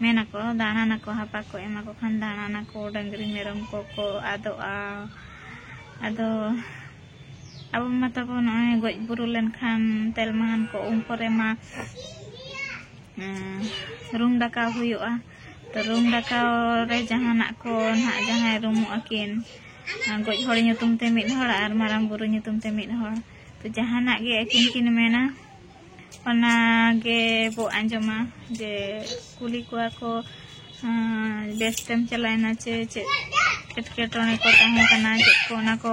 ᱢᱮᱱᱟᱠᱚ, ᱫᱟᱬᱟᱱᱟᱠᱚ, ᱦᱟᱯᱟ ᱠᱚ ᱮᱢᱟ ᱠᱚ ᱠᱷᱟᱱ ᱫᱟᱬᱟᱱᱟᱠᱚ, ᱰᱟᱹᱝᱨᱤ ᱢᱮᱨᱚᱢ ᱠᱚᱠᱚ ᱟᱫᱚᱜᱼᱟ᱾ ᱟᱫᱚ ᱟᱵᱚ ᱢᱟ ᱛᱟᱵᱚ ᱱᱚᱜᱼᱚᱭ ᱜᱚᱡ ᱵᱩᱨᱩ ᱞᱮᱱᱠᱷᱟᱱ ᱛᱮᱞᱢᱟᱦᱟᱱ ᱠᱚ ᱩᱱ ᱠᱚᱨᱮ ᱢᱟ, ᱮᱸ, ᱨᱩᱢ ᱰᱟᱠᱟᱣ ᱦᱩᱭᱩᱜᱼᱟ᱾ ᱛᱚ ᱨᱩᱢ ᱰᱟᱠᱟᱣ ᱨᱮ ᱡᱟᱦᱟᱱᱟᱜ ᱠᱚ ᱱᱟᱦᱟᱜ ᱡᱟᱦᱟᱸᱭ ᱨᱩᱢᱩᱜ ᱟᱹᱠᱤᱱ, ᱜᱚᱡ ᱦᱚᱲ ᱧᱩᱛᱩᱢ ᱛᱮ ᱢᱤᱫ ᱦᱚᱲ ᱟᱨ ᱢᱟᱨᱟᱝ ᱵᱩᱨᱩ ᱧᱩᱛᱩᱢ ᱛᱮ ᱢᱤᱫ ᱦᱚᱲ, ᱛᱚ ᱡᱟᱦᱟᱱᱟᱜ ᱜᱮ ᱟᱹᱠᱤᱱ ᱠᱤᱱ ᱢᱮᱱᱟ, ᱚᱱᱟ ᱜᱮ ᱵᱚ ᱟᱸᱡᱚᱢᱟ᱾ ᱡᱮ ᱠᱩᱞᱤ ᱠᱚᱣᱟ ᱠᱚ, ᱟᱸ, ᱵᱮᱥ ᱛᱮᱢ ᱪᱟᱞᱟᱣᱮᱱᱟ ᱪᱮ ᱪᱮᱫ ᱮᱴᱠᱮᱴᱚᱬᱮ ᱠᱚ ᱛᱟᱦᱮᱸ ᱠᱟᱱᱟ, ᱪᱮᱫ ᱠᱚ ᱚᱱᱟ ᱠᱚ᱾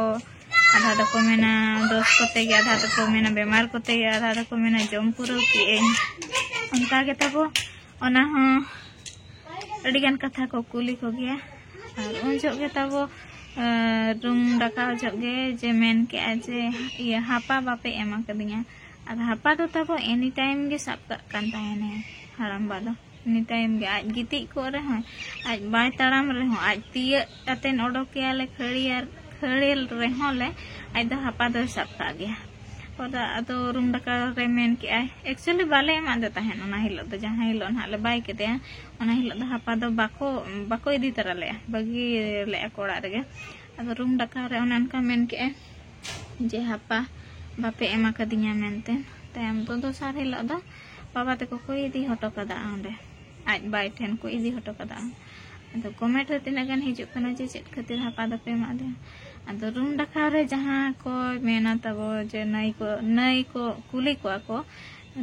ᱟᱫᱷᱟ ᱫᱚᱠᱚ ᱢᱮᱱᱟ ᱫᱳᱥ ᱠᱚᱛᱮ ᱜᱮ, ᱟᱫᱷᱟ ᱫᱚᱠᱚ ᱢᱮᱱᱟ ᱵᱮᱢᱟᱨ ᱠᱚᱛᱮ ᱜᱮ, ᱟᱫᱷᱟ ᱫᱚᱠᱚ ᱢᱮᱱᱟ ᱡᱚᱢ ᱯᱩᱨᱟᱹᱣ ᱠᱮᱜᱼᱟᱹᱧ᱾ ᱚᱱᱠᱟ ᱜᱮ ᱛᱟᱵᱚ ᱚᱱᱟ ᱦᱚᱸ ᱟᱹᱰᱤᱜᱟᱱ ᱠᱟᱛᱷᱟ ᱠᱚ ᱠᱩᱞᱤ ᱠᱚᱜᱮᱭᱟ᱾ ᱟᱨ ᱩᱱ ᱡᱚᱦᱚᱜ ᱜᱮ ᱛᱟᱵᱚ, ᱟᱸ, ᱨᱩᱢ ᱰᱟᱠᱟᱣ ᱡᱚᱦᱚᱜ ᱜᱮ ᱡᱮ ᱢᱮᱱ ᱠᱮᱜᱼᱟ ᱡᱮ, ᱤᱭᱟᱹ, ᱦᱟᱯᱟ ᱵᱟᱯᱮ ᱮᱢ ᱟᱠᱟᱫᱤᱧᱟ᱾ ᱟᱨ ᱦᱟᱯᱟ ᱫᱚ ᱛᱟᱵᱚ any time ᱜᱮ ᱥᱟᱵ ᱠᱟᱜ ᱠᱟᱱ ᱛᱟᱦᱮᱱᱟᱭ ᱦᱟᱲᱟᱢᱵᱟ ᱫᱚ᱾ Any time ᱜᱮ ᱟᱡ ᱜᱤᱛᱤᱡ ᱠᱚᱜ ᱨᱮᱦᱚᱸ, ᱟᱡ ᱵᱟᱭ ᱛᱟᱲᱟᱢ ᱨᱮᱦᱚᱸ, ᱟᱡ ᱛᱤᱭᱟᱹᱜ ᱠᱟᱛᱮᱱ ᱚᱰᱚᱠᱮᱭᱟ ᱞᱮ ᱠᱷᱟᱹᱲᱤᱭᱟᱹ, ᱠᱷᱟᱹᱲᱮᱞ ᱨᱮᱦᱚᱸ ᱞᱮ, ᱟᱡ ᱫᱚ ᱦᱟᱯᱟ ᱫᱚᱭ ᱥᱟᱵ ᱠᱟᱜ ᱜᱮᱭᱟ᱾ ᱟᱫᱚ, ᱟᱫᱚ ᱨᱩᱢ ᱰᱟᱠᱟᱣ ᱨᱮ ᱢᱮᱱ ᱠᱮᱜᱼᱟᱭ, actually ᱵᱟᱞᱮ ᱮᱢᱟᱫᱮ ᱛᱟᱦᱮᱸᱫ ᱚᱱᱟ ᱦᱤᱞᱳᱜ ᱫᱚ, ᱡᱟᱦᱟᱸ ᱦᱤᱞᱳᱜ ᱱᱟᱦᱟᱜ ᱞᱮ ᱵᱟᱭ ᱠᱮᱫᱮᱭᱟ, ᱚᱱᱟ ᱦᱤᱞᱳᱜ ᱫᱚ ᱦᱟᱯᱟ ᱫᱚ ᱵᱟᱠᱚ, ᱵᱟᱠᱚ ᱤᱫᱤ ᱛᱟᱨᱟ ᱞᱮᱜᱼᱟ, ᱵᱟᱹᱜᱤ ᱞᱮᱜᱼᱟ ᱠᱚ ᱚᱲᱟᱜ ᱨᱮᱜᱮ᱾ ᱟᱫᱚ ᱨᱩᱢ ᱰᱟᱠᱟᱣ ᱨᱮ ᱚᱱᱮ ᱚᱱᱠᱟ ᱢᱮᱱ ᱠᱮᱜᱼᱟᱭ ᱡᱮ ᱦᱟᱯᱟ ᱵᱟᱯᱮ ᱮᱢ ᱟᱠᱟᱫᱤᱧᱟ ᱢᱮᱱᱛᱮ᱾ ᱛᱟᱭᱚᱢ ᱫᱚ ᱫᱚᱥᱟᱨ ᱦᱤᱞᱳᱜ ᱫᱚ ᱵᱟᱵᱟ ᱛᱟᱠᱚ ᱠᱚ ᱤᱫᱤ ᱦᱚᱴᱚ ᱠᱟᱫᱟ ᱚᱸᱰᱮ, ᱟᱡ ᱵᱟᱭ ᱴᱷᱮᱱ ᱠᱚ ᱤᱫᱤ ᱦᱚᱴᱚ ᱠᱟᱫᱟ᱾ ᱟᱫᱚ comment ᱨᱮ ᱛᱤᱱᱟᱹᱜ ᱜᱟᱱ ᱦᱤᱡᱩᱜ ᱠᱟᱱᱟ ᱡᱮ ᱪᱮᱫ ᱠᱷᱟᱹᱛᱤᱨ ᱦᱟᱯᱟ ᱫᱚᱯᱮ ᱮᱢᱟᱫᱮᱭᱟ᱾ ᱟᱫᱚ ᱨᱩᱢ ᱰᱟᱠᱟᱣ ᱨᱮ ᱡᱟᱦᱟᱸ ᱠᱚ ᱢᱮᱱᱟ ᱛᱟᱵᱚ ᱡᱮ ᱱᱟᱹᱭ ᱠᱚ, ᱱᱟᱹᱭ ᱠᱚ ᱠᱩᱞᱤ ᱠᱚᱣᱟ ᱠᱚ,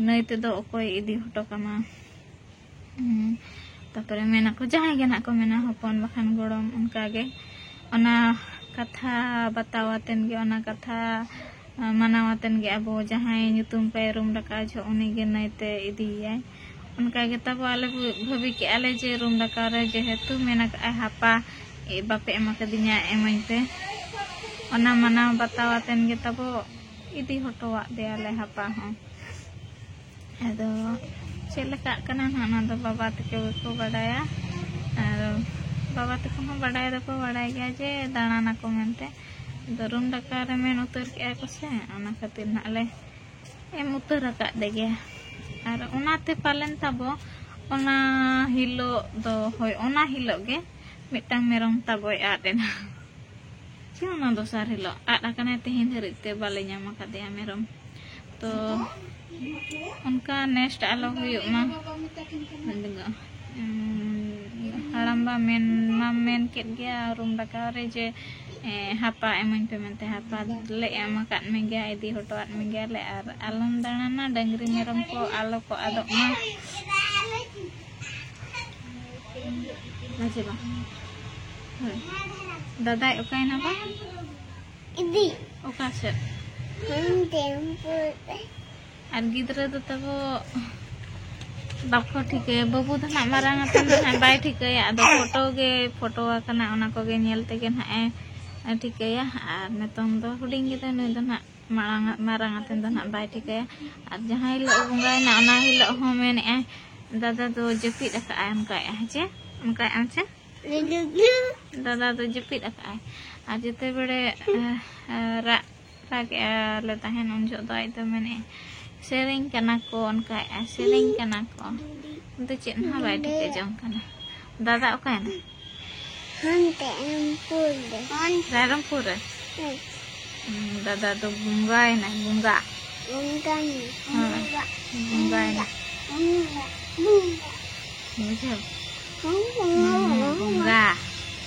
ᱱᱟᱹᱭ ᱛᱮᱫᱚ ᱚᱠᱚᱭ ᱤᱫᱤ ᱦᱚᱴᱚ ᱠᱟᱢᱟ? ᱦᱩᱸ, ᱛᱟᱯᱚᱨᱮ ᱢᱮᱱᱟᱠᱚ ᱡᱟᱦᱟᱸᱭ ᱜᱮ ᱱᱟᱜ ᱠᱚ ᱢᱮᱱᱟ ᱦᱚᱯᱚᱱ ᱵᱟᱠᱷᱟᱱ ᱜᱚᱲᱚᱢ, ᱚᱱᱠᱟᱜᱮ ᱚᱱᱟ ᱠᱟᱛᱷᱟ ᱵᱟᱛᱟᱣ ᱟᱛᱮᱱ ᱜᱮ, ᱚᱱᱟ ᱠᱟᱛᱷᱟ, ᱟ, ᱢᱟᱱᱟᱣ ᱟᱛᱮᱱ ᱜᱮ ᱟᱵᱚ ᱡᱟᱦᱟᱸᱭ ᱧᱩᱛᱩᱢ ᱯᱮ ᱨᱩᱢ ᱰᱟᱠᱟᱣ ᱡᱚᱦᱚᱜ ᱩᱱᱤᱜᱮ ᱱᱟᱹᱭᱛᱮ ᱤᱫᱤᱭᱮᱭᱟᱭ᱾ ᱚᱱᱠᱟ ᱜᱮ ᱛᱟᱵᱚ ᱟᱞᱮ ᱵᱷᱟᱹᱵᱤ ᱠᱮᱜᱼᱟ ᱞᱮ ᱡᱮ ᱨᱩᱢ ᱰᱟᱠᱟᱣ ᱨᱮ ᱡᱮᱦᱮᱛᱩ ᱢᱮᱱ ᱟᱠᱟᱫᱼᱟᱭ ᱦᱟᱯᱟ, ᱮ, ᱵᱟᱯᱮ ᱮᱢ ᱟᱠᱟᱫᱤᱧᱟ, ᱮᱢᱟᱹᱧ ᱯᱮ, ᱚᱱᱟ ᱢᱟᱱᱟᱣ ᱵᱟᱛᱟᱣ ᱟᱛᱮᱱ ᱜᱮ ᱛᱟᱵᱚ ᱤᱫᱤ ᱦᱚᱴᱚᱣᱟᱫ ᱫᱮᱭᱟᱞᱮ ᱦᱟᱯᱟ ᱦᱚᱸ᱾ ᱟᱫᱚ ᱪᱮᱫ ᱞᱮᱠᱟᱜ ᱠᱟᱱᱟ ᱱᱟᱦᱟᱜ, ᱚᱱᱟ ᱫᱚ ᱵᱟᱵᱟ ᱛᱟᱠᱚ ᱜᱮᱠᱚ ᱵᱟᱰᱟᱭᱟ᱾ ᱟᱨ ᱵᱟᱵᱟ ᱛᱟᱠᱚ ᱦᱚᱸ ᱵᱟᱰᱟᱭ ᱫᱚᱠᱚ ᱵᱟᱰᱟᱭ ᱜᱮᱭᱟ ᱡᱮ ᱫᱟᱬᱟᱱᱟᱠᱚ ᱢᱮᱱᱛᱮ᱾ ᱟᱫᱚ ᱨᱩᱢ ᱰᱟᱠᱟᱣ ᱨᱮ ᱢᱮᱱ ᱩᱛᱟᱹᱨ ᱠᱮᱜᱼᱟ ᱠᱚ ᱥᱮ, ᱚᱱᱟ ᱠᱷᱟᱹᱛᱤᱨ ᱱᱟᱦᱟᱜ ᱞᱮ ᱮᱢ ᱩᱛᱟᱹᱨ ᱟᱠᱟᱫ ᱫᱮᱜᱮ᱾ ᱟᱨ ᱚᱱᱟᱛᱮ ᱯᱟᱞᱮᱱ ᱛᱟᱵᱚ ᱚᱱᱟ ᱦᱤᱞᱳᱜ ᱫᱚ, ᱦᱳᱭ, ᱚᱱᱟ ᱦᱤᱞᱳᱜ ᱜᱮ ᱢᱤᱫᱴᱟᱝ ᱢᱮᱨᱚᱢ ᱛᱟᱵᱚᱭ ᱟᱫ ᱮᱱᱟ᱾ ᱚᱱᱟ ᱫᱚᱥᱟᱨ ᱦᱤᱞᱳᱜ ᱟᱫ ᱟᱠᱟᱱᱟᱭ, ᱛᱮᱦᱮᱧ ᱫᱷᱟᱹᱨᱤᱡ ᱛᱮ ᱵᱟᱞᱮ ᱧᱟᱢ ᱟᱠᱟᱫᱮᱭᱟ ᱢᱮᱨᱚᱢ᱾ ᱛᱚ ᱚᱱᱠᱟ next ᱟᱞᱚ ᱦᱩᱭᱩᱜ ᱢᱟ᱾ ᱩᱸ, ᱦᱟᱲᱟᱢᱵᱟ ᱢᱮᱱ ᱢᱟᱢ ᱢᱮᱱ ᱠᱮᱫ ᱜᱮᱭᱟ ᱨᱩᱢ ᱰᱟᱠᱟᱣ ᱨᱮ ᱡᱮ, ᱮ, ᱦᱟᱯᱟ ᱮᱢᱟᱹᱧ ᱯᱮ ᱢᱮᱱᱛᱮ᱾ ᱦᱟᱯᱟ ᱞᱮ ᱮᱢ ᱟᱠᱟᱫ ᱢᱮᱜᱮᱭᱟ, ᱤᱫᱤ ᱦᱚᱴᱚᱣᱟᱫ ᱢᱮᱜᱮᱭᱟᱞᱮ, ᱟᱨ ᱟᱞᱚᱢ ᱫᱟᱬᱟᱱᱟ, ᱰᱟᱹᱝᱨᱤ ᱢᱮᱨᱚᱢ ᱠᱚ ᱟᱞᱚ ᱠᱚ ᱟᱫᱚᱜ ᱢᱟ᱾ ᱢᱟᱡᱷᱮ ᱵᱟ᱾ ᱦᱳᱭ᱾ ᱫᱟᱫᱟᱭ ᱚᱠᱟᱭᱮᱱᱟ ᱵᱟ? ᱤᱫᱤ᱾ ᱚᱠᱟ ᱥᱮᱫ? ᱦᱟᱱᱛᱮ ᱩᱱᱠᱩ᱾ ᱟᱨ ᱜᱤᱫᱽᱨᱟᱹ ᱫᱚ ᱛᱟᱵᱚ ᱵᱟᱠᱚ ᱴᱷᱤᱠᱟᱹᱭᱟ᱾ ᱵᱟᱹᱵᱩ ᱫᱚ ᱱᱟᱜ ᱢᱟᱨᱟᱝ ᱟᱛᱮ ᱫᱚ ᱱᱟᱜ ᱵᱟᱭ ᱴᱷᱤᱠᱟᱹᱭᱟ, ᱟᱫᱚ ᱯᱷᱳᱴᱳ ᱜᱮ ᱯᱷᱳᱴᱳ ᱟᱠᱟᱱᱟ, ᱚᱱᱟ ᱠᱚᱜᱮ ᱧᱮᱞ ᱛᱮᱜᱮ ᱱᱟᱜ ᱮ ᱴᱷᱤᱠᱟᱹᱭᱟ᱾ ᱟᱨ ᱱᱤᱛᱚᱝ ᱫᱚ ᱦᱩᱰᱤᱧ ᱜᱤᱫᱽᱨᱟᱹ, ᱱᱩᱭ ᱫᱚ ᱱᱟᱜ ᱢᱟᱲᱟᱝ, ᱢᱟᱨᱟᱝ ᱟᱛᱮ ᱫᱚ ᱱᱟᱜ ᱵᱟᱭ ᱴᱷᱤᱠᱟᱹᱭᱟ᱾ ᱟᱨ ᱡᱟᱦᱟᱸ ᱦᱤᱞᱳᱜ ᱵᱚᱸᱜᱟᱭᱮᱱᱟ, ᱚᱱᱟ ᱦᱤᱞᱳᱜ ᱦᱚᱸ ᱢᱮᱱᱮᱜᱼᱟᱭ, "ᱫᱟᱫᱟ ᱫᱚ ᱡᱟᱹᱯᱤᱫ ᱟᱠᱟᱜᱼᱟᱭ", ᱚᱱᱠᱟᱭᱮᱜᱼᱟ, ᱦᱮᱸ ᱪᱮ? ᱚᱱᱠᱟᱭᱮᱜᱼᱟᱢ ᱪᱮ? ᱫᱟᱫᱟ ᱫᱚ ᱡᱟᱹᱯᱤᱫ ᱟᱠᱟᱜᱼᱟᱭ᱾ ᱟᱨ ᱡᱮᱛᱮ ᱵᱮᱲᱮ, ᱟᱦ, ᱟᱦ, ᱨᱟᱜ, ᱨᱟᱜᱮᱜᱼᱟ ᱞᱮ ᱛᱟᱦᱮᱱ, ᱩᱱ ᱡᱚᱦᱚᱜ ᱫᱚ ᱟᱡ ᱫᱚ ᱢᱮᱱᱮᱜᱼᱟᱭ, "ᱥᱮᱨᱮᱧ ᱠᱟᱱᱟ ᱠᱚ", ᱚᱱᱠᱟᱭᱮᱜᱼᱟᱭ, "ᱥᱮᱨᱮᱧ ᱠᱟᱱᱟ ᱠᱚ", ᱠᱤᱱᱛᱩ ᱪᱮᱫ ᱦᱚᱸ ᱵᱟᱭ ᱴᱷᱤᱠᱟᱹ ᱡᱚᱝ ᱠᱟᱱᱟ᱾ ᱫᱟᱫᱟ ᱚᱠᱟᱭᱮᱱᱟ? ᱦᱟᱱᱛᱮ ᱨᱟᱭᱨᱚᱝᱯᱩᱨ ᱨᱮ᱾ ᱨᱟᱭᱨᱚᱝᱯᱩᱨ ᱨᱮ? ᱦᱮᱸ᱾ ᱦᱩᱸ, ᱫᱟᱫᱟ ᱫᱚ ᱵᱚᱸᱜᱟᱭᱮᱱᱟᱭ, ᱵᱚᱸᱜᱟ᱾ ᱵᱚᱸᱜᱟᱭᱮᱱᱟᱭ᱾ ᱦᱳᱭ᱾ ᱵᱚᱸᱜᱟ᱾ ᱵᱚᱸᱜᱟᱭᱮᱱᱟᱭ᱾ ᱵᱚᱸᱜᱟ᱾ ᱵᱚᱸᱜᱟ᱾ ᱵᱩᱡᱷᱟᱹᱣ? ᱵᱚᱸᱜᱟ᱾ ᱦᱩᱸ, ᱵᱚᱸᱜᱟ᱾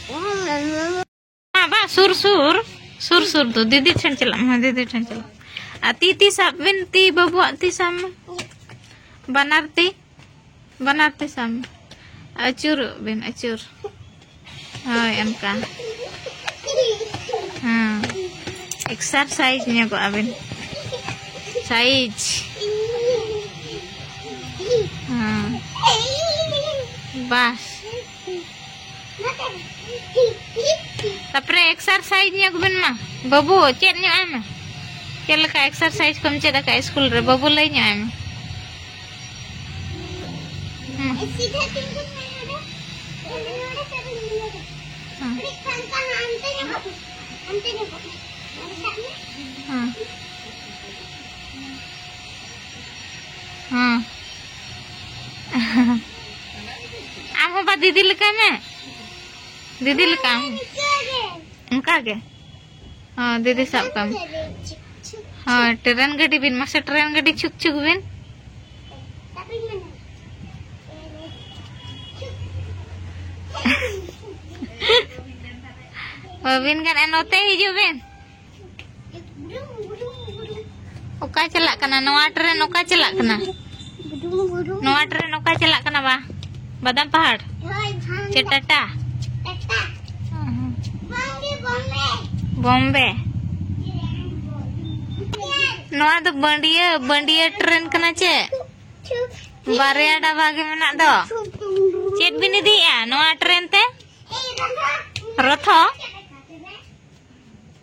ᱵᱚᱸᱜᱟ᱾ ᱵᱟ, ᱥᱩᱨ, ᱥᱩᱨ, ᱥᱩᱨ, ᱥᱩᱨ ᱫᱚ᱾ ᱫᱤᱫᱤ ᱴᱷᱮᱱ ᱪᱟᱞᱟᱜ ᱢᱮ, ᱫᱤᱫᱤ ᱴᱷᱮᱱ ᱪᱟᱞᱟᱜ ᱢᱮ᱾ ᱟᱨ ᱛᱤ, ᱛᱤ ᱥᱟᱵ ᱵᱤᱱ, ᱛᱤ, ᱵᱟᱹᱵᱩᱣᱟᱜ ᱛᱤ ᱥᱟᱵ ᱢᱮ᱾ ᱵᱟᱱᱟᱨ ᱛᱤ᱾ ᱵᱟᱱᱟᱨ ᱛᱤ ᱥᱟᱵ ᱢᱮ᱾ ᱟᱹᱪᱩᱨᱚᱜ ᱵᱤᱱ, ᱟᱹᱪᱩᱨ᱾ ᱦᱳᱭ, ᱚᱱᱠᱟ᱾ ᱦᱮᱸ᱾ Exercise ᱧᱚᱜᱚᱜ ᱟᱵᱤᱱ᱾ Size᱾ ᱦᱮᱸ᱾ ᱵᱟᱥ᱾ ᱛᱟᱯᱚᱨᱮ exercise ᱧᱚᱜ ᱵᱤᱱ ᱢᱟ᱾ ᱵᱟᱹᱵᱩ, ᱪᱮᱫ ᱧᱚᱜ ᱟᱭ ᱢᱮ᱾ ᱪᱮᱫ ᱞᱮᱠᱟ exercise ᱠᱚᱢ ᱪᱮᱫ ᱟᱠᱟᱫ ᱥᱠᱩᱞ ᱨᱮ? ᱵᱟᱹᱵᱩ, ᱞᱟᱹᱭ ᱧᱚᱜ ᱟᱭ ᱢᱮ᱾ ᱦᱮᱸ᱾ ᱦᱮᱸ᱾ ᱦᱮᱸ᱾ ᱦᱮᱸ᱾ ᱟᱢ ᱦᱚᱸ ᱵᱟ ᱫᱤᱫᱤ ᱞᱮᱠᱟ ᱢᱮ᱾ ᱫᱤᱫᱤ ᱞᱮᱠᱟ ᱟᱢ ᱦᱚᱸ᱾ ᱚᱱᱠᱟ ᱜᱮ᱾ ᱦᱚᱸ, ᱫᱤᱫᱤ ᱥᱟᱵ ᱠᱟᱢ᱾ ᱦᱳᱭ, ᱴᱨᱮᱱ ᱜᱟᱹᱰᱤ ᱵᱤᱱ, ᱢᱟᱥᱮ ᱴᱨᱮᱱ ᱜᱟᱹᱰᱤ ᱪᱷᱩᱠ ᱪᱷᱩᱠ ᱵᱤᱱ᱾ ᱵᱟᱹᱵᱤᱱ ᱜᱟᱱ, ᱱᱚᱛᱮ ᱦᱤᱡᱩᱜ ᱵᱤᱱ᱾ ᱚᱠᱟ ᱪᱟᱞᱟᱜ ᱠᱟᱱᱟ ᱱᱚᱣᱟ ᱴᱨᱮᱱ? ᱚᱠᱟ ᱪᱟᱞᱟᱜ ᱠᱟᱱᱟ ᱱᱚᱣᱟ ᱴᱨᱮᱱ? ᱚᱠᱟ ᱪᱟᱞᱟᱜ ᱠᱟᱱᱟ ᱵᱟ? ᱵᱟᱫᱟᱢ ᱯᱟᱦᱟᱲ ᱪᱮ ᱴᱟᱴᱟ? ᱵᱚᱢᱵᱮ᱾ ᱱᱚᱣᱟ ᱫᱚ ᱵᱟᱹᱱᱰᱤᱭᱟᱹ, ᱵᱟᱹᱱᱰᱤᱭᱟᱹ ᱴᱨᱮᱱ ᱠᱟᱱᱟ ᱪᱮ? ᱵᱟᱨᱭᱟ ᱰᱟᱵᱟ ᱜᱮ ᱢᱮᱱᱟᱜ ᱫᱚ᱾ ᱪᱮᱫ ᱵᱤᱱ ᱤᱫᱤᱭᱮᱜᱼᱟ ᱱᱚᱣᱟ ᱴᱨᱮᱱ ᱛᱮ? ᱨᱚᱛᱷᱚ?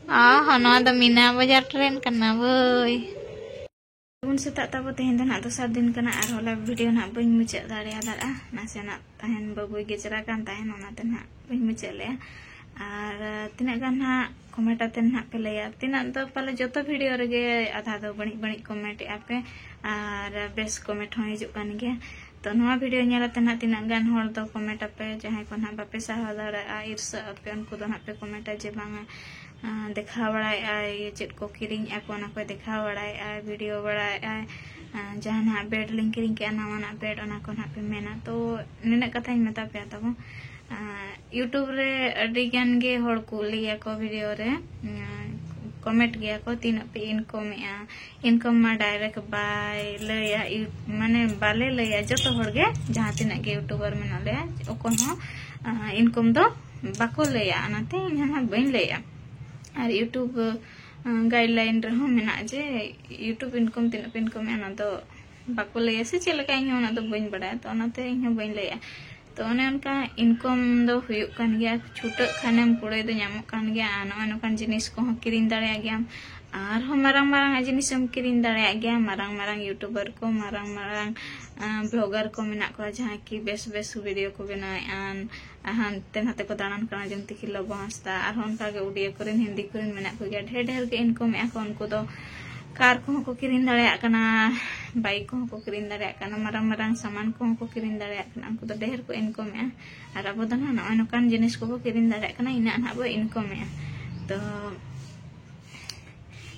ᱚ ᱦᱚᱸ, ᱱᱚᱣᱟ ᱫᱚ ᱢᱤᱱᱟ ᱵᱟᱡᱟᱨ ᱴᱨᱮᱱ ᱠᱟᱱᱟ ᱵᱳᱭ᱾ ᱥᱟᱹᱜᱩᱱ ᱥᱮᱛᱟᱜ ᱛᱟᱵᱚ᱾ ᱛᱮᱦᱮᱧ ᱫᱚ ᱱᱟᱦᱟᱜ ᱫᱚᱥᱟᱨ ᱫᱤᱱ ᱠᱟᱱᱟ, ᱟᱨᱦᱚᱸ live video ᱱᱟᱦᱟᱜ ᱵᱟᱹᱧ ᱢᱩᱪᱟᱹᱫ ᱫᱟᱲᱮᱭᱟᱫᱟ᱾ ᱱᱟᱥᱮᱱᱟᱜ ᱛᱟᱦᱮᱱ ᱵᱟᱹᱵᱩᱭ ᱜᱮᱡᱽᱨᱟ ᱠᱟᱱ ᱛᱟᱦᱮᱱ, ᱚᱱᱟᱛᱮ ᱱᱟᱦᱟᱜ ᱵᱟᱹᱧ ᱢᱩᱪᱟᱹᱫ ᱞᱮᱜᱼᱟ᱾ ᱟᱨ ᱛᱤᱱᱟᱹᱜ ᱜᱟᱱ ᱱᱟᱦᱟᱜ comment ᱟᱛᱮ ᱱᱟᱦᱟᱜ ᱯᱮ ᱞᱟᱹᱭᱟ, ᱛᱤᱱᱟᱹᱜ ᱫᱚ ᱯᱟᱞᱮ ᱡᱚᱛᱚ video ᱨᱮᱜᱮ ᱟᱫᱷᱟ ᱫᱚ ᱵᱟᱹᱲᱤᱡ ᱵᱟᱹᱲᱤᱡ comment ᱮᱜᱼᱟ ᱯᱮ, ᱟᱨ ᱵᱮᱥ comment ᱦᱚᱸ ᱦᱤᱡᱩᱜ ᱠᱟᱱ ᱜᱮᱭᱟ᱾ ᱛᱚ ᱱᱚᱣᱟ video ᱧᱮᱞ ᱟᱛᱮ ᱱᱟᱦᱟᱜ ᱛᱤᱱᱟᱹᱜ ᱜᱟᱱ ᱦᱚᱲ ᱫᱚ comment ᱟᱯᱮ, ᱡᱟᱦᱟᱸᱭ ᱠᱚ ᱱᱟᱦᱟᱜ ᱵᱟᱯᱮ ᱥᱟᱦᱟᱣ ᱫᱟᱲᱮᱭᱟᱜᱼᱟ, ᱤᱨᱥᱟᱹᱜ ᱟᱯᱮ, ᱩᱱᱠᱩ ᱫᱚ ᱱᱟᱦᱟᱜ ᱯᱮ comment ᱟ ᱡᱮ ᱵᱟᱝᱟ, ᱟᱸ, ᱫᱮᱠᱷᱟᱣ ᱵᱟᱲᱟᱭᱮᱫᱼᱟᱭ, ᱪᱮᱫ ᱠᱚ ᱠᱤᱨᱤᱧᱮᱫᱼᱟ ᱠᱚ, ᱚᱱᱟ ᱠᱚᱭ ᱫᱮᱠᱷᱟᱣ ᱵᱟᱲᱟᱭᱮᱫᱼᱟᱭ, video ᱵᱟᱲᱟᱭᱮᱫᱼᱟᱭ, ᱟᱸ, ᱡᱟᱦᱟᱱᱟᱜ bed ᱞᱤᱧ ᱠᱤᱨᱤᱧ ᱠᱮᱜᱼᱟ, ᱱᱟᱣᱟᱱᱟᱜ bed, ᱚᱱᱟ ᱠᱚ ᱱᱟᱦᱟᱜ ᱯᱮ ᱢᱮᱱᱟ᱾ ᱛᱚ ᱱᱤᱱᱟᱹᱜ ᱠᱟᱛᱷᱟᱧ ᱢᱮᱛᱟ ᱯᱮᱭᱟ ᱛᱟᱵᱚ, ᱟᱸ, YouTube ᱨᱮ ᱟᱹᱰᱤ ᱜᱟᱱ ᱜᱮ ᱦᱚᱲ ᱠᱚ ᱞᱟᱹᱭ ᱟᱠᱚ video ᱨᱮ, ᱟᱸ, comment ᱜᱮᱭᱟ ᱠᱚ, "ᱛᱤᱱᱟᱹᱜ ᱯᱮ income ᱮᱜᱼᱟ?" Income ᱢᱟ direct ᱵᱟᱭ ᱞᱟᱹᱭᱟ, ᱤᱭᱩ-, ᱢᱟᱱᱮ ᱵᱟᱞᱮ ᱞᱟᱹᱭᱟ, ᱡᱚᱛᱚ ᱦᱚᱲ ᱜᱮ ᱡᱟᱦᱟᱸ ᱛᱤᱱᱟᱹᱜ ᱜᱮ YouTuber ᱢᱮᱱᱟᱜ ᱞᱮᱭᱟ, ᱚᱠᱚᱭ ᱦᱚᱸ, ᱟᱸ, income ᱫᱚ ᱵᱟᱠᱚ ᱞᱟᱹᱭᱟ, ᱚᱱᱟᱛᱮ ᱤᱧ ᱦᱚᱸ ᱱᱟᱦᱟᱜ ᱵᱟᱹᱧ ᱞᱟᱹᱭᱟ᱾ ᱟᱨ YouTube, ᱟᱸ, guideline ᱨᱮᱦᱚᱸ ᱢᱮᱱᱟᱜᱼᱟ ᱡᱮ YouTube income ᱛᱤᱱᱟᱹᱜ ᱯᱮ income ᱮᱜᱼᱟ, ᱚᱱᱟ ᱫᱚ ᱵᱟᱠᱚ ᱞᱟᱹᱭᱟ ᱥᱮ ᱪᱮᱫ ᱞᱮᱠᱟ, ᱤᱧ ᱦᱚᱸ ᱚᱱᱟ ᱫᱚ ᱵᱟᱹᱧ ᱵᱟᱲᱟᱭᱟ, ᱛᱚ ᱚᱱᱟᱛᱮ ᱤᱧ ᱦᱚᱸ ᱵᱟᱹᱧ ᱞᱟᱹᱭᱟ᱾ ᱛᱚ ᱚᱱᱮ ᱚᱱᱠᱟ income ᱫᱚ ᱦᱩᱭᱩᱜ ᱠᱟᱱ ᱜᱮᱭᱟ, ᱪᱷᱩᱴᱟᱹᱜ ᱠᱷᱟᱱᱮᱢ ᱠᱩᱲᱟᱹᱭ ᱫᱚ ᱧᱟᱢᱚᱜ ᱠᱟᱱ ᱜᱮᱭᱟ᱾ ᱟᱨ ᱱᱚᱜᱼᱚᱭ ᱱᱚᱝᱠᱟᱱ ᱡᱤᱱᱤᱥ ᱠᱚᱦᱚᱸ ᱠᱤᱨᱤᱧ ᱫᱟᱲᱮᱭᱟᱜ ᱜᱮᱭᱟᱢ, ᱟᱨᱦᱚᱸ ᱢᱟᱨᱟᱝ ᱢᱟᱨᱟᱝ ᱟᱜ ᱡᱤᱱᱤᱥ ᱮᱢ ᱠᱤᱨᱤᱧ ᱫᱟᱲᱮᱭᱟᱜ ᱜᱮᱭᱟ᱾ ᱢᱟᱨᱟᱝ ᱢᱟᱨᱟᱝ YouTuber ᱠᱚ, ᱢᱟᱨᱟᱝ ᱢᱟᱨᱟᱝ, ᱟᱸ, vlogger ᱠᱚ ᱢᱮᱱᱟᱜ ᱠᱚᱣᱟ, ᱡᱟᱦᱟᱸᱭ ᱠᱤ ᱵᱮᱥ ᱵᱮᱥ video ᱠᱚ ᱵᱮᱱᱟᱣᱮᱫᱼᱟ, ᱟᱨ ᱦᱟᱱᱛᱮ ᱱᱟᱛᱮ ᱠᱚ ᱫᱟᱬᱟᱱ ᱠᱟᱱᱟ, ᱡᱮᱢᱛᱤ ᱠᱤ ᱞᱚᱵᱚ ᱦᱟᱸᱥᱫᱟ, ᱟᱨᱦᱚᱸ ᱚᱱᱠᱟᱜᱮ ᱩᱰᱤᱭᱟ ᱠᱚᱨᱮᱱ, ᱦᱤᱱᱫᱤ ᱠᱚᱨᱮᱱ ᱢᱮᱱᱟᱜ ᱠᱚᱜᱮᱭᱟ, ᱰᱷᱮᱨ ᱰᱷᱮᱨ ᱜᱮ income ᱮᱫᱼᱟ ᱠᱚ᱾ ᱩᱱᱠᱩ ᱫᱚ car ᱠᱚᱦᱚᱸ ᱠᱚ ᱠᱤᱨᱤᱧ ᱫᱟᱲᱮᱭᱟᱜ ᱠᱟᱱᱟ, bike ᱠᱚᱦᱚᱸ ᱠᱚ ᱠᱤᱨᱤᱧ ᱫᱟᱲᱮᱭᱟᱜ ᱠᱟᱱᱟ, ᱢᱟᱨᱟᱝ ᱢᱟᱨᱟᱝ ᱥᱟᱢᱟᱱ ᱠᱚᱦᱚᱸ ᱠᱚ ᱠᱤᱨᱤᱧ ᱫᱟᱲᱮᱭᱟᱜ ᱠᱟᱱᱟ᱾ ᱩᱱᱠᱩ ᱫᱚ ᱰᱷᱮᱨ ᱠᱚ income ᱮᱫᱼᱟ, ᱟᱨ ᱟᱵᱚ ᱫᱚ ᱱᱟᱦᱟᱜ ᱱᱚᱜᱼᱚᱭ ᱱᱚᱝᱠᱟᱱ ᱡᱤᱱᱤᱥ ᱠᱚᱵᱚ ᱠᱤᱨᱤᱧ ᱫᱟᱲᱮᱭᱟᱜ ᱠᱟᱱᱟ, ᱤᱱᱟᱹᱜ ᱱᱟᱦᱟᱜ ᱵᱚ income ᱮᱫᱼᱟ᱾ ᱛᱚ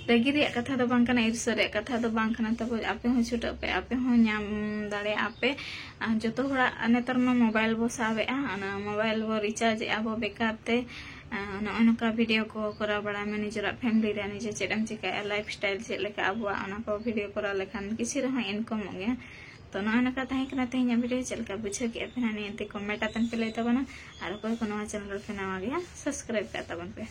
ᱨᱟᱹᱜᱤ ᱨᱮᱭᱟᱜ ᱠᱟᱛᱷᱟ ᱫᱚ ᱵᱟᱝ ᱠᱟᱱᱟ, ᱤᱨᱥᱟᱹ ᱨᱮᱭᱟᱜ ᱠᱟᱛᱷᱟ ᱫᱚ ᱵᱟᱝ ᱠᱟᱱᱟ ᱛᱟᱵᱚ᱾ ᱟᱯᱮ ᱦᱚᱸ ᱪᱷᱩᱴᱟᱹᱜ ᱯᱮ, ᱟᱯᱮ ᱦᱚᱸ ᱧᱟᱢ ᱫᱟᱲᱮᱭᱟᱜᱼᱟ ᱯᱮ᱾ ᱟᱨ ᱡᱚᱛᱚ ᱦᱚᱲᱟᱜ ᱱᱮᱛᱟᱨ ᱢᱟ ᱢᱳᱵᱟᱭᱤᱞ ᱵᱚ ᱥᱟᱵᱮᱜᱼᱟ, ᱚᱱᱟ ᱢᱳᱵᱟᱭᱤᱞ ᱵᱚ ᱨᱤᱪᱟᱨᱡᱽ ᱮᱜᱼᱟ ᱵᱚ ᱵᱮᱠᱟᱨ ᱛᱮ᱾ ᱟᱨ ᱱᱚᱜᱼᱚᱭ ᱱᱚᱝᱠᱟ ᱵᱷᱤᱰᱤᱭᱳ ᱠᱚ ᱠᱚᱨᱟᱣ ᱵᱟᱲᱟᱭ ᱢᱮ, ᱱᱤᱡᱮᱨᱟᱜ ᱯᱷᱮᱢᱤᱞᱤ ᱨᱮ ᱱᱤᱡᱮ ᱪᱮᱫ ᱮᱢ ᱪᱤᱠᱟᱹᱭᱟ, ᱞᱟᱭᱤᱯᱷ ᱥᱴᱟᱭᱤᱞ ᱪᱮᱫ ᱞᱮᱠᱟ ᱟᱵᱚᱣᱟᱜ, ᱚᱱᱟ ᱠᱚ ᱵᱷᱤᱰᱤᱭᱳ ᱠᱚᱨᱟᱣ ᱞᱮᱠᱷᱟᱱ ᱠᱤᱪᱷᱩ ᱨᱮᱦᱚᱸ ᱤᱱᱠᱟᱢᱚᱜ ᱜᱮᱭᱟ᱾ ᱛᱚ ᱱᱚᱜᱼᱚᱭ ᱱᱚᱝᱠᱟ ᱛᱟᱦᱮᱸ ᱠᱟᱱᱟ ᱛᱮᱦᱮᱧᱟᱜ ᱵᱷᱤᱰᱤᱭᱳ᱾ ᱪᱮᱫ ᱞᱮᱠᱟ ᱵᱩᱡᱷᱟᱹᱣ ᱠᱮᱫᱼᱟ ᱯᱮ ᱱᱟᱦᱟᱜ, ᱱᱤᱭᱟᱹᱛᱮ ᱠᱚᱢᱮᱱᱴ ᱟᱛᱮᱱ ᱯᱮ ᱞᱟᱹᱭ ᱛᱟᱵᱚᱱᱟ᱾ ᱟᱨ ᱚᱠᱚᱭ ᱠᱚ ᱱᱚᱣᱟ ᱪᱮᱱᱮᱞ ᱨᱮᱯᱮ ᱱᱟᱣᱟ ᱜᱮᱭᱟ, ᱥᱟᱵᱥᱠᱨᱟᱭᱤᱵ ᱠᱟᱜ ᱛᱟᱵᱚᱱ ᱯᱮ᱾